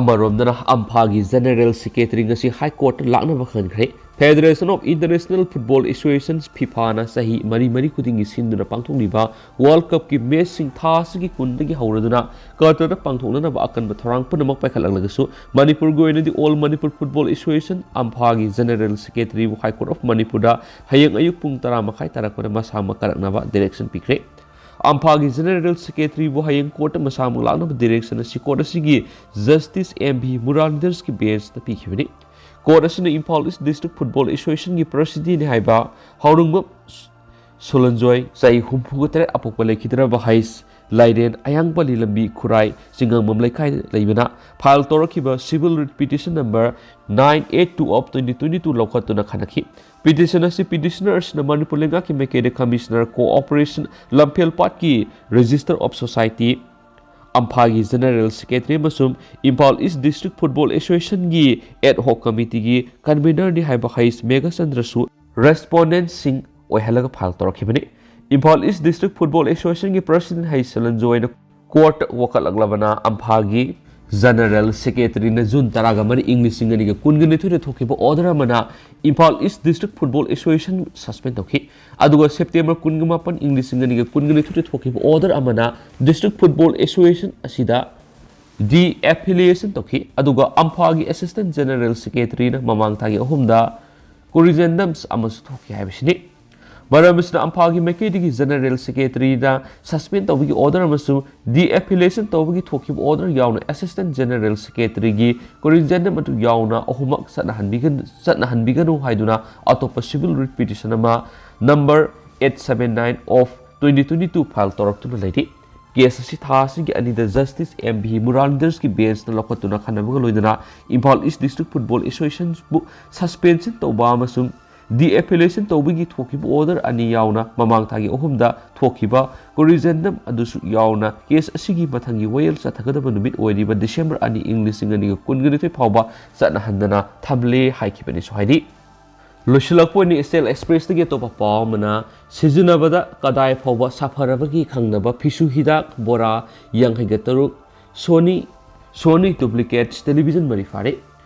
ꯑꯃꯔꯣꯝꯗꯅ ꯑꯝꯐꯥꯒꯤ ꯖꯦꯅꯔꯦꯜ ꯁꯦꯀ꯭ꯔꯦꯇꯔꯤ ꯉꯁꯤ ꯍꯥꯏ ꯀꯣꯔꯠꯇ ꯂꯥꯛꯅꯕ ꯈꯟꯈ꯭ꯔꯦ꯫ Federation of International Football Associations, ꯐꯤꯐꯥꯅ ꯆꯍꯤ ꯃꯔꯤ ꯃꯔꯤ ꯈꯨꯗꯤꯡꯒꯤ ꯁꯤꯟꯗꯨꯅ ꯄꯥꯡꯊꯣꯛꯂꯤꯕ ꯋꯥꯔꯜ ꯀꯞꯀꯤ ꯃꯦꯆꯁꯤꯡ ꯊꯥ ꯑꯁꯤꯒꯤ ꯀꯨꯟꯗꯒꯤ ꯍꯧꯔꯗꯨꯅ ꯀꯇꯔꯗ ꯄꯥꯡꯊꯣꯛꯅꯅꯕ ꯑꯀꯟꯕ ꯊꯧꯔꯥꯡ ꯄꯨꯝꯅꯃꯛ ꯄꯥꯏꯈꯠꯂꯛꯂꯒꯁꯨ, ꯃꯅꯤꯄꯨꯔꯒꯤ ꯑꯣꯏꯅꯗꯤ All Manipur Football Association, ꯑꯝꯐꯥꯒꯤ ꯖꯦꯅꯔꯦꯜ ꯁꯦꯀ꯭ꯔꯦꯇꯔꯤꯕꯨ ꯍꯥꯏ ꯀꯣꯔꯠ ꯑꯣꯐ ꯃꯅꯤꯄꯨꯔꯗ ꯍꯌꯦꯡ ꯑꯌꯨꯛ ꯄꯨꯡ ꯇꯔꯥ ꯃꯈꯥꯏ ꯇꯥꯔꯛꯄꯗ ꯃꯁꯥꯃꯛ ꯀꯥꯔꯛꯅꯕ ꯗꯤꯔꯦꯛꯁꯟ ꯄꯤꯈ꯭ꯔꯦ꯫ ꯑꯝꯐꯥꯒꯤ ꯖꯦꯅꯔꯦꯜ ꯁꯦꯀ꯭ꯔꯦꯇꯔꯤꯕꯨ ꯍꯌꯦꯡ ꯀꯣꯔꯠꯇ ꯃꯁꯥꯃꯛ ꯂꯥꯛꯅꯕ ꯗꯤꯔꯦꯛꯁꯟ ꯑꯁꯤ ꯀꯣꯔꯠ ꯑꯁꯤꯒꯤ ꯖꯁꯇꯤꯁ ꯑꯦꯝ ꯚꯤ ꯃꯨꯔꯥꯂꯤꯙꯔꯁꯀꯤ ꯕꯦꯟꯁꯇ ꯄꯤꯈꯤꯕꯅꯤ꯫ ꯀꯣꯔꯠ ꯑꯁꯤꯅ ꯏꯝꯐꯥꯜ ꯏꯁ ꯗꯤꯁꯇ꯭ꯔꯤꯛ ꯐꯨꯠꯕꯣꯜ ꯑꯦꯁꯣꯁꯤꯌꯦꯁꯟꯒꯤ ꯄ꯭ꯔꯁꯤꯗꯦꯟꯅꯤ ꯍꯥꯏꯕ ꯍꯥꯎꯔꯨꯡꯕꯝ ꯁꯣꯂꯟꯖꯣꯏ, ꯆꯍꯤ ꯍꯨꯝꯐꯨꯒ ꯇꯔꯦꯠ, ꯑꯄꯣꯛꯄ ꯂꯩꯈꯤꯗ꯭ꯔꯕ ꯍꯩꯁ ꯂꯥꯏꯔꯦꯟ, ꯑꯌꯥꯡꯄꯜꯂꯤ ꯂꯝꯕꯤ, ꯈꯨꯔꯥꯏ, ꯆꯤꯡꯉꯝꯕꯝ ꯂꯩꯀꯥꯏꯗ ꯂꯩꯕꯅ ꯐꯥꯏꯜ ꯇꯧꯔꯛꯈꯤꯕ civil writ petition number nine eight two of twenty twenty two ꯂꯧꯈꯠꯇꯨꯅ ꯈꯟꯅꯈꯤ꯫ ꯄꯤꯇꯤꯁꯟ ꯑꯁꯤ ꯄꯤꯇꯤꯁꯅꯔ ꯑꯁꯤꯅ ꯃꯅꯤꯄꯨꯔ ꯂꯩꯉꯥꯛꯀꯤ ꯃꯥꯏꯀꯩꯗ ꯀꯃꯤꯁꯅꯔ ꯀꯣꯑꯣꯄꯔꯦꯁꯟ ꯂꯝꯐꯦꯜ ꯄꯥꯠꯀꯤ ꯔꯦꯖꯤꯁꯇꯔ ꯑꯣꯐ ꯁꯣꯁꯥꯏꯇꯤ, ꯑꯝꯐꯥꯒꯤ ꯖꯦꯅꯔꯦꯜ ꯁꯦꯀ꯭ꯔꯦꯇꯔꯤ ꯑꯃꯁꯨꯡ ꯏꯝꯐꯥꯜ ꯏꯁ ꯗꯤꯁꯇ꯭ꯔꯤꯛ ꯐꯨꯠꯕꯣꯜ ꯑꯦꯁꯣꯁꯤꯌꯦꯁꯟꯒꯤ ꯑꯦꯗ ꯍꯣꯛ ꯀꯃꯤꯇꯤꯒꯤ ꯀꯟꯚꯤꯅꯔꯅꯤ ꯍꯥꯏꯕ ꯍꯩꯁ ꯃꯦꯘꯆꯟꯗ꯭ꯔꯁꯨ ꯔꯦꯁꯄꯣꯟꯗꯦꯟꯠꯁꯤꯡ ꯑꯣꯏꯍꯜꯂꯒ ꯐꯥꯏꯜ ꯇꯧꯔꯛꯈꯤꯕꯅꯤ꯫ ꯏꯝꯐꯥꯜ ꯏꯁ ꯗꯤꯁꯇ꯭ꯔꯤꯛ ꯐꯨꯠꯕꯣꯜ ꯑꯦꯁꯣꯁꯤꯌꯦꯁꯟꯒꯤ ꯄ꯭ꯔꯁꯤꯗꯦꯟꯠ ꯍꯩꯁ ꯁꯂꯟꯖꯣꯏꯅ ꯀꯣꯔꯠ ꯋꯥꯀꯠꯂꯛꯂꯕꯅ ꯑꯝꯐꯥꯒꯤ ꯖꯦꯅꯔꯦꯜ ꯁꯦꯀ꯭ꯔꯦꯇꯔꯤꯅ ꯖꯨꯟ ꯇꯔꯥꯒ ꯃꯔꯤ, ꯏꯪ ꯂꯤꯁꯤꯡ ꯑꯅꯤꯒ ꯀꯨꯟꯒ ꯅꯤꯊꯣꯏꯗ ꯊꯣꯛꯈꯤꯕ ꯑꯣꯔꯗꯔ ꯑꯃꯅ Imphal east district football association suspend ꯇꯧꯈꯤ꯫ ꯑꯗꯨꯒ ꯁꯦꯞꯇꯦꯝꯕꯔ ꯀꯨꯟꯒ ꯃꯥꯄꯟ, ꯏꯪ ꯂꯤꯁꯤꯡ ꯑꯅꯤꯒ ꯀꯨꯟꯒ ꯅꯤꯊꯣꯏꯗ ꯊꯣꯛꯈꯤꯕ ꯑꯣꯔꯗꯔ ꯑꯃꯅ ꯗꯤꯁꯇ꯭ꯔꯤꯛ ꯐꯨꯠꯕꯣꯜ ꯑꯦꯁꯣꯁꯤꯌꯦꯁꯟ ꯑꯁꯤꯗ ꯗꯤ ꯑꯦꯐꯤꯂꯤꯌꯦꯁꯟ ꯇꯧꯈꯤ꯫ ꯑꯗꯨꯒ ꯑꯝꯐꯥꯒꯤ ꯑꯦꯁꯤꯁꯇꯦꯟꯠ ꯖꯦꯅꯔꯦꯜ ꯁꯦꯀ꯭ꯔꯦꯇꯔꯤꯅ ꯃꯃꯥꯡ ꯊꯥꯒꯤ ꯑꯍꯨꯝꯗ ꯀꯣꯔꯤꯖꯦꯟꯗꯝꯁ ꯑꯃꯁꯨ ꯊꯣꯛꯈꯤ ꯍꯥꯏꯕꯁꯤꯅꯤ꯫ ꯃꯔꯝ ꯑꯁꯤꯅ ꯑꯝꯐꯥꯒꯤ ꯃꯥꯏꯀꯩꯗꯒꯤ ꯖꯦꯅꯔꯦꯜ ꯁꯦꯀ꯭ꯔꯦꯇꯔꯤꯗ ꯁꯁꯄꯦꯟ ꯇꯧꯕꯒꯤ ꯑꯣꯔꯗꯔ ꯑꯃꯁꯨꯡ ꯗꯤ ꯑꯦꯐꯤꯂꯤꯌꯦꯁꯟ ꯇꯧꯕꯒꯤ ꯊꯣꯛꯈꯤꯕ ꯑꯣꯔꯗꯔ ꯌꯥꯎꯅ ꯑꯦꯁꯤꯁꯇꯦꯟꯠ ꯖꯦꯅꯔꯦꯜ ꯁꯦꯀ꯭ꯔꯦꯇꯔꯤꯒꯤ ꯀꯣꯔꯤꯖꯦꯟꯗꯝ ꯑꯗꯨ ꯌꯥꯎꯅ ꯑꯍꯨꯝꯃꯛ ꯆꯠꯅꯍꯟꯕꯤꯒꯅ-, ꯆꯠꯅꯍꯟꯕꯤꯒꯅꯨ ꯍꯥꯏꯗꯨꯅ ꯑꯇꯣꯞꯄ civil writ petition ꯑꯃ number eight seven nine of twenty twenty two file ꯇꯧꯔꯛꯇꯨꯅ ꯂꯩꯔꯤ꯫ ꯀꯦꯁ ꯑꯁꯤ ꯊꯥ ꯑꯁꯤꯒꯤ ꯑꯅꯤꯗ ꯖꯁꯇꯤꯁ ꯑꯦꯝ ꯚꯤ ꯃꯨꯔꯥꯂꯤꯙꯔꯁꯀꯤ ꯕꯦꯟꯁꯅ ꯂꯧꯈꯠꯇꯨꯅ ꯈꯟꯅꯕꯒ ꯂꯣꯏꯅꯅ ꯏꯝꯐꯥꯜ ꯏꯁ ꯗꯤꯁꯇ꯭ꯔꯤꯛ ꯐꯨꯠꯕꯣꯜ ꯑꯦꯁꯣꯁꯤꯌꯦꯁꯟꯕꯨ ꯁꯁꯄꯦꯟꯁꯟ ꯇꯧꯕ ꯑꯃꯁꯨꯡ ꯗꯤ-ꯑꯦꯐꯤꯂꯤꯌꯦꯁꯟ ꯇꯧꯕꯒꯤ ꯊꯣꯛꯈꯤꯕ ꯑꯣꯔꯗꯔ ꯑꯅꯤ ꯌꯥꯎꯅ ꯃꯃꯥꯡ ꯊꯥꯒꯤ ꯑꯍꯨꯝꯗ ꯊꯣꯛꯈꯤꯕ ꯀꯣꯔꯤꯖꯦꯟꯗꯝ ꯑꯗꯨꯁꯨ ꯌꯥꯎꯅ ꯀꯦꯁ ꯑꯁꯤꯒꯤ ꯃꯊꯪꯒꯤ ꯋꯥꯌꯦꯜ ꯆꯠꯊꯒꯗꯕ ꯅꯨꯃꯤꯠ ꯑꯣꯏꯔꯤꯕ ꯗꯤꯁꯦꯝꯕꯔ ꯑꯅꯤ, ꯏꯪ ꯂꯤꯁꯤꯡ ꯑꯅꯤꯒ ꯀꯨꯟꯒ ꯅꯤꯊꯣꯏ ꯐꯥꯎꯕ ꯆꯠꯅꯍꯟꯗꯅ ꯊꯝꯂꯦ ꯍꯥꯏꯈꯤꯕꯅꯤꯁꯨ ꯍꯥꯏꯔꯤ꯫ ꯂꯣꯏꯁꯤꯜꯂꯛꯄ ꯑꯣꯏꯅ ꯏꯁꯇꯦꯜ ꯑꯦꯛꯁꯄ꯭ꯔꯦꯁꯇꯒꯤ ꯑꯇꯣꯞꯄ ꯄꯥꯎ ꯑꯃꯅ, ꯁꯤꯖꯤꯟꯅꯕꯗ ꯀꯗꯥꯏ ꯐꯥꯎꯕ ꯁꯥꯐꯔꯕꯒꯦ ꯈꯪꯅꯕ ꯐꯤꯁꯨ ꯍꯤꯗꯥꯛ ꯕꯣꯔꯥ ꯌꯥꯡꯈꯩꯒ ꯇꯔꯨꯛ, ꯁꯣꯅꯤ, ꯁꯣꯅꯤ ꯗꯨꯄ꯭ꯂꯤꯀꯦꯠꯁ ꯇꯦꯂꯤꯚꯤꯖꯟ ꯃꯔꯤ ꯐꯥꯔꯦ꯫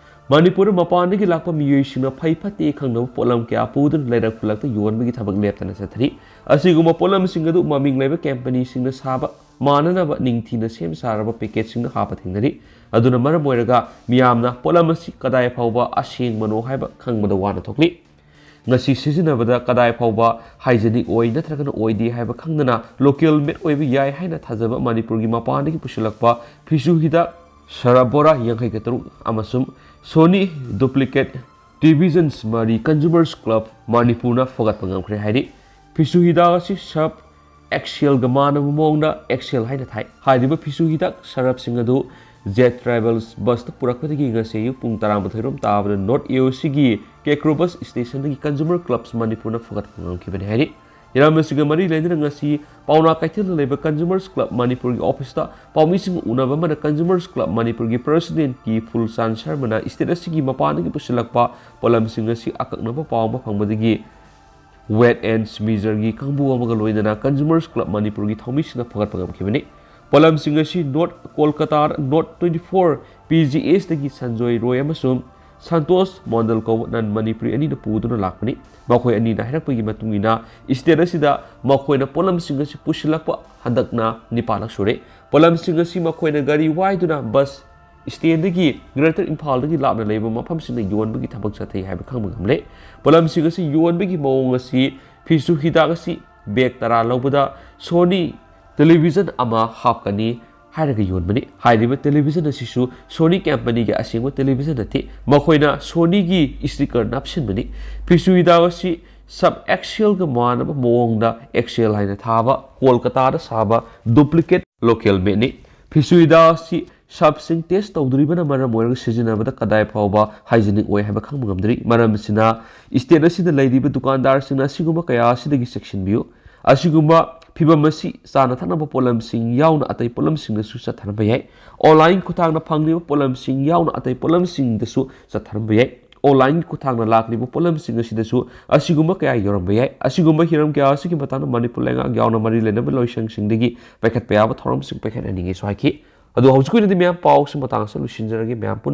ꯃꯅꯤꯄꯨꯔꯗ ꯃꯄꯥꯟꯗꯒꯤ ꯂꯥꯛꯄ ꯃꯤꯑꯣꯏꯁꯤꯡꯅ ꯐꯩ ꯐꯠꯇꯦ ꯈꯪꯅꯕ ꯄꯣꯠꯂꯝ ꯀꯌꯥ ꯄꯨꯗꯨꯅ ꯂꯩꯔꯛ ꯈꯨꯜꯂꯛꯇ ꯌꯣꯟꯕꯒꯤ ꯊꯕꯛ ꯂꯦꯞꯇꯅ ꯆꯠꯊꯔꯤ꯫ ꯑꯁꯤꯒꯨꯝꯕ ꯄꯣꯠꯂꯝꯁꯤꯡ ꯑꯗꯨ ꯃꯃꯤꯡ ꯂꯩꯕ ꯀꯝꯄꯅꯤꯁꯤꯡꯅ ꯁꯥꯕ ꯃꯥꯟꯅꯅꯕ ꯅꯤꯡꯊꯤꯅ ꯁꯦꯝ ꯁꯥꯔꯕ ꯄꯦꯀꯦꯠꯁꯤꯡꯗ ꯍꯥꯞꯄ ꯊꯦꯡꯅꯔꯤ꯫ ꯑꯗꯨꯅ ꯃꯔꯝ ꯑꯣꯏꯔꯒ ꯃꯤꯌꯥꯝꯅ ꯄꯣꯠꯂꯝ ꯑꯁꯤ ꯀꯗꯥꯏ ꯐꯥꯎꯕ ꯑꯁꯦꯡꯕꯅꯣ ꯍꯥꯏꯕ ꯈꯪꯕꯗ ꯋꯥꯅ ꯊꯣꯛꯂꯤ꯫ ꯉꯁꯤ ꯁꯤꯖꯤꯟꯅꯕꯗ ꯀꯗꯥꯏ ꯐꯥꯎꯕ ꯍꯥꯏꯖꯅꯤꯛ ꯑꯣꯏ ꯅꯠꯇ꯭ꯔꯒꯅ ꯑꯣꯏꯗꯦ ꯍꯥꯏꯕ ꯈꯪꯗꯅ ꯂꯣꯀꯦꯜ ꯃꯦꯗ ꯑꯣꯏꯕ ꯌꯥꯏ ꯍꯥꯏꯅ ꯊꯥꯖꯕ ꯃꯅꯤꯄꯨꯔꯒꯤ ꯃꯄꯥꯟꯗꯒꯤ ꯄꯨꯁꯤꯜꯂꯛꯄ ꯐꯤꯁꯨ ꯍꯤꯗꯥꯛ ꯁꯔꯞ ꯕꯣꯔꯥ ꯌꯥꯡꯈꯩꯒ ꯇꯔꯨꯛ ꯑꯃꯁꯨꯡ ꯁꯣꯅꯤ ꯗꯨꯄ꯭ꯂꯤꯀꯦꯠ ꯇꯦꯂꯤꯚꯤꯖꯟꯁ ꯃꯔꯤ ꯀꯟꯖꯨꯃꯔꯁ ꯀ꯭ꯂꯕ ꯃꯅꯤꯄꯨꯔꯅ ꯐꯒꯠꯄ ꯉꯝꯈ꯭ꯔꯦ ꯍꯥꯏꯔꯤ꯫ ꯐꯤꯁꯨ ꯍꯤꯗꯥꯛ ꯑꯁꯤ ꯁꯔꯞ ꯑꯦꯛꯁꯦꯜꯒ ꯃꯥꯟꯅꯕ ꯃꯑꯣꯡꯗ ꯑꯦꯛꯁꯦꯜ ꯍꯥꯏꯅ ꯊꯥꯏ꯫ ꯍꯥꯏꯔꯤꯕ ꯐꯤꯁꯨ ꯍꯤꯗꯥꯛ ꯁꯔꯞꯁꯤꯡ ꯑꯗꯨ ꯖꯦꯠ ꯇ꯭ꯔꯥꯚꯦꯜꯁ ꯕꯁꯇ ꯄꯨꯔꯛꯄꯗꯒꯤ ꯉꯁꯤ ꯑꯌꯨꯛ ꯄꯨꯡ ꯇꯔꯥꯃꯥꯊꯣꯏ ꯔꯣꯝ ꯇꯥꯕꯗ ꯅꯣꯔꯠ ꯑꯦ ꯑꯣ ꯁꯤꯒꯤ ꯀꯦꯀ꯭ꯔꯣꯕꯁ ꯁ꯭ꯇꯦꯁꯟꯗꯒꯤ ꯀꯟꯖꯨꯃꯔ ꯀ꯭ꯂꯕꯁ ꯃꯅꯤꯄꯨꯔꯅ ꯐꯒꯠꯄ ꯉꯝꯈꯤꯕꯅꯤ ꯍꯥꯏꯔꯤ꯫ ꯏꯔꯝꯕꯁꯤꯒ ꯃꯔꯤ ꯂꯩꯅꯅ ꯉꯁꯤ ꯄꯥꯎꯅꯥ ꯀꯩꯊꯦꯜꯗ ꯂꯩꯕ ꯀꯟꯖꯨꯃꯔꯁ ꯀ꯭ꯂꯕ ꯃꯅꯤꯄꯨꯔꯒꯤ ꯑꯣꯐꯤꯁꯇ ꯄꯥꯎꯃꯤꯁꯤꯡꯒ ꯎꯅꯕ ꯑꯃꯗ ꯀꯟꯖꯨꯃꯔꯁ ꯀ꯭ꯂꯕ ꯃꯅꯤꯄꯨꯔꯒꯤ ꯄ꯭ꯔꯁꯤꯗꯦꯟꯠꯀꯤ ꯐꯨꯜꯆꯥꯟ ꯁꯔꯃꯅ ꯏꯁꯇꯦꯠ ꯑꯁꯤꯒꯤ ꯃꯄꯥꯟꯗꯒꯤ ꯄꯨꯁꯤꯜꯂꯛꯄ ꯄꯣꯠꯂꯝꯁꯤꯡ ꯑꯁꯤ ꯑꯀꯛꯅꯕ ꯄꯥꯎ ꯑꯃ ꯐꯪꯕꯗꯒꯤ ꯋꯦꯠ ꯑꯦꯟ ꯃꯤꯖꯔꯒꯤ ꯀꯥꯡꯕꯨ ꯑꯃꯒ ꯂꯣꯏꯅꯅ ꯀꯟꯖꯨꯃꯔꯁ ꯀ꯭ꯂꯕ ꯃꯅꯤꯄꯨꯔꯒꯤ ꯊꯧꯃꯤꯁꯤꯡꯅ ꯐꯒꯠꯄ ꯉꯝꯈꯤꯕꯅꯤ꯫ ꯄꯣꯠꯂꯝꯁꯤꯡ ꯑꯁꯤ ꯅꯣꯔꯠ ꯀꯣꯜꯀꯇꯥꯗ north twenty four P G ꯑꯦꯁꯇꯒꯤ ꯁꯟꯖꯣꯏ ꯔꯣꯏ ꯑꯃꯁꯨꯡ ꯁꯟꯇꯣꯁ ꯃꯣꯟꯗꯜ ꯀꯧꯕ ꯅꯟ ꯃꯅꯤꯄꯨꯔꯤ ꯑꯅꯤꯅ ꯄꯨꯗꯨꯅ ꯂꯥꯛꯄꯅꯤ꯫ ꯃꯈꯣꯏ ꯑꯅꯤꯅ ꯍꯥꯏꯔꯛꯄꯒꯤ ꯃꯇꯨꯡ ꯏꯟꯅ, ꯏꯁꯇꯦꯠ ꯑꯁꯤꯗ ꯃꯈꯣꯏꯅ ꯄꯣꯠꯂꯝꯁꯤꯡ ꯑꯁꯤ ꯄꯨꯁꯤꯜꯂꯛꯄ ꯍꯟꯗꯛꯅ ꯅꯤꯄꯥꯜꯂꯛ ꯁꯨꯔꯦ꯫ ꯄꯣꯠꯂꯝꯁꯤꯡ ꯑꯁꯤ ꯃꯈꯣꯏꯅ ꯒꯥꯔꯤ ꯋꯥꯏꯗꯨꯅ ꯕꯁ ꯏꯁꯇꯦꯟꯗꯒꯤ ꯒ꯭ꯔꯦꯇꯔ ꯏꯝꯐꯥꯜꯗꯒꯤ ꯂꯥꯞꯅ ꯂꯩꯕ ꯃꯐꯝꯁꯤꯡꯗ ꯌꯣꯟꯕꯒꯤ ꯊꯕꯛ ꯆꯠꯊꯩ ꯍꯥꯏꯕ ꯈꯪꯕ ꯉꯝꯂꯦ꯫ ꯄꯣꯠꯂꯝꯁꯤꯡ ꯑꯁꯤ ꯌꯣꯟꯕꯒꯤ ꯃꯑꯣꯡ ꯑꯁꯤ, ꯐꯤꯁꯨ ꯍꯤꯗꯥꯛ ꯑꯁꯤ ꯕꯦꯒ ꯇꯔꯥ ꯂꯧꯕꯗ ꯁꯣꯅꯤ ꯇꯦꯂꯤꯚꯤꯖꯟ ꯑꯃ ꯍꯥꯞꯀꯅꯤ ꯍꯥꯏꯔꯒ ꯌꯣꯟꯕꯅꯤ꯫ ꯍꯥꯏꯔꯤꯕ ꯇꯦꯂꯤꯚꯤꯖꯟ ꯑꯁꯤꯁꯨ ꯁꯣꯅꯤ ꯀꯝꯄꯅꯤꯒꯤ ꯑꯁꯦꯡꯕ ꯇꯦꯂꯤꯚꯤꯖꯟ ꯅꯠꯇꯦ꯫ ꯃꯈꯣꯏꯅ ꯁꯣꯅꯤꯒꯤ ꯏꯁꯇꯤꯀꯔ ꯅꯞꯁꯤꯟꯕꯅꯤ꯫ ꯐꯤꯁꯨ ꯍꯤꯗꯥꯛ ꯑꯁꯤ ꯁꯕ ꯑꯦꯛꯁꯦꯜꯒ ꯃꯥꯟꯅꯕ ꯃꯑꯣꯡꯗ ꯑꯦꯛꯁꯦꯜ ꯍꯥꯏꯅ ꯊꯥꯕ ꯀꯣꯜꯀꯇꯥꯗ ꯁꯥꯕ ꯗꯨꯄ꯭ꯂꯤꯀꯦꯠ ꯂꯣꯀꯦꯜ ꯃꯦꯗꯅꯤ꯫ ꯐꯤꯁꯨ ꯍꯤꯗꯥꯛ ꯑꯁꯤ ꯁꯔꯞꯁꯤꯡ ꯇꯦꯁ ꯇꯧꯗ꯭ꯔꯤꯕꯅ ꯃꯔꯝ ꯑꯣꯏꯔꯒ ꯁꯤꯖꯤꯟꯅꯕꯗ ꯀꯗꯥꯏ ꯐꯥꯎꯕ ꯍꯥꯏꯖꯤꯅꯤꯛ ꯑꯣꯏ ꯍꯥꯏꯕ ꯈꯪꯕ ꯉꯝꯗ꯭ꯔꯤ꯫ ꯃꯔꯝ ꯑꯁꯤꯅ, ꯁ꯭ꯇꯦꯠ ꯑꯁꯤꯗ ꯂꯩꯔꯤꯕ ꯗꯨꯀꯥꯟꯗꯥꯔꯁꯤꯡꯅ ꯑꯁꯤꯒꯨꯝꯕ ꯀꯌꯥ ꯑꯁꯤꯗꯒꯤ ꯆꯦꯛꯁꯤꯟꯕꯤꯌꯨ꯫ ꯑꯁꯤꯒꯨꯝꯕ ꯐꯤꯚꯝ ꯑꯁꯤ ꯆꯥꯅ ꯊꯛꯅꯕ ꯄꯣꯠꯂꯝꯁꯤꯡ ꯌꯥꯎꯅ ꯑꯇꯩ ꯄꯣꯠꯂꯝꯁꯤꯡꯗꯁꯨ ꯆꯠꯊꯔꯝꯕ ꯌꯥꯏ꯫ ꯑꯣꯟꯂꯥꯏꯟ ꯈꯨꯠꯊꯥꯡꯗ ꯐꯪꯂꯤꯕ ꯄꯣꯠꯂꯝꯁꯤꯡ ꯌꯥꯎꯅ ꯑꯇꯩ ꯄꯣꯠꯂꯝꯁꯤꯡꯗꯁꯨ ꯆꯠꯊꯔꯝꯕ ꯌꯥꯏ꯫ ꯑꯣꯟꯂꯥꯏꯟ ꯈꯨꯠꯊꯥꯡꯗ ꯂꯥꯛꯂꯤꯕ ꯄꯣꯠꯂꯝꯁꯤꯡ ꯑꯁꯤꯗꯁꯨ ꯑꯁꯤꯒꯨꯝꯕ ꯀꯌꯥ ꯌꯧꯔꯝꯕ ꯌꯥꯏ꯫ ꯑꯁꯤꯒꯨꯝꯕ ꯍꯤꯔꯝ ꯀꯌꯥ ꯑꯁꯤꯒꯤ ꯃꯇꯥꯡꯗ ꯃꯅꯤꯄꯨꯔ ꯂꯩꯉꯥꯛ ꯌꯥꯎꯅ ꯃꯔꯤ ꯂꯩꯅꯕ ꯂꯣꯏꯁꯪꯁꯤꯡꯗꯒꯤ ꯄꯥꯏꯈꯠꯄ ꯌꯥꯕ ꯊꯧꯔꯝꯁꯤꯡ ꯄꯥꯏꯈꯠꯍꯟꯅꯤꯡꯉꯦꯁꯨ ꯍꯥꯏꯈꯤ꯫ ꯑꯗꯣ ꯍꯧꯖꯤꯛꯀꯤ ꯑꯣꯏꯅꯗꯤ ꯃꯌꯥꯝ ꯄꯥꯎꯁꯤ ꯃꯇꯥꯡ ꯑꯁꯤꯗ ꯂꯣꯏꯁꯤꯟꯖꯔꯒꯦ꯫ ꯃꯌꯥꯝ ꯄꯨꯟꯅ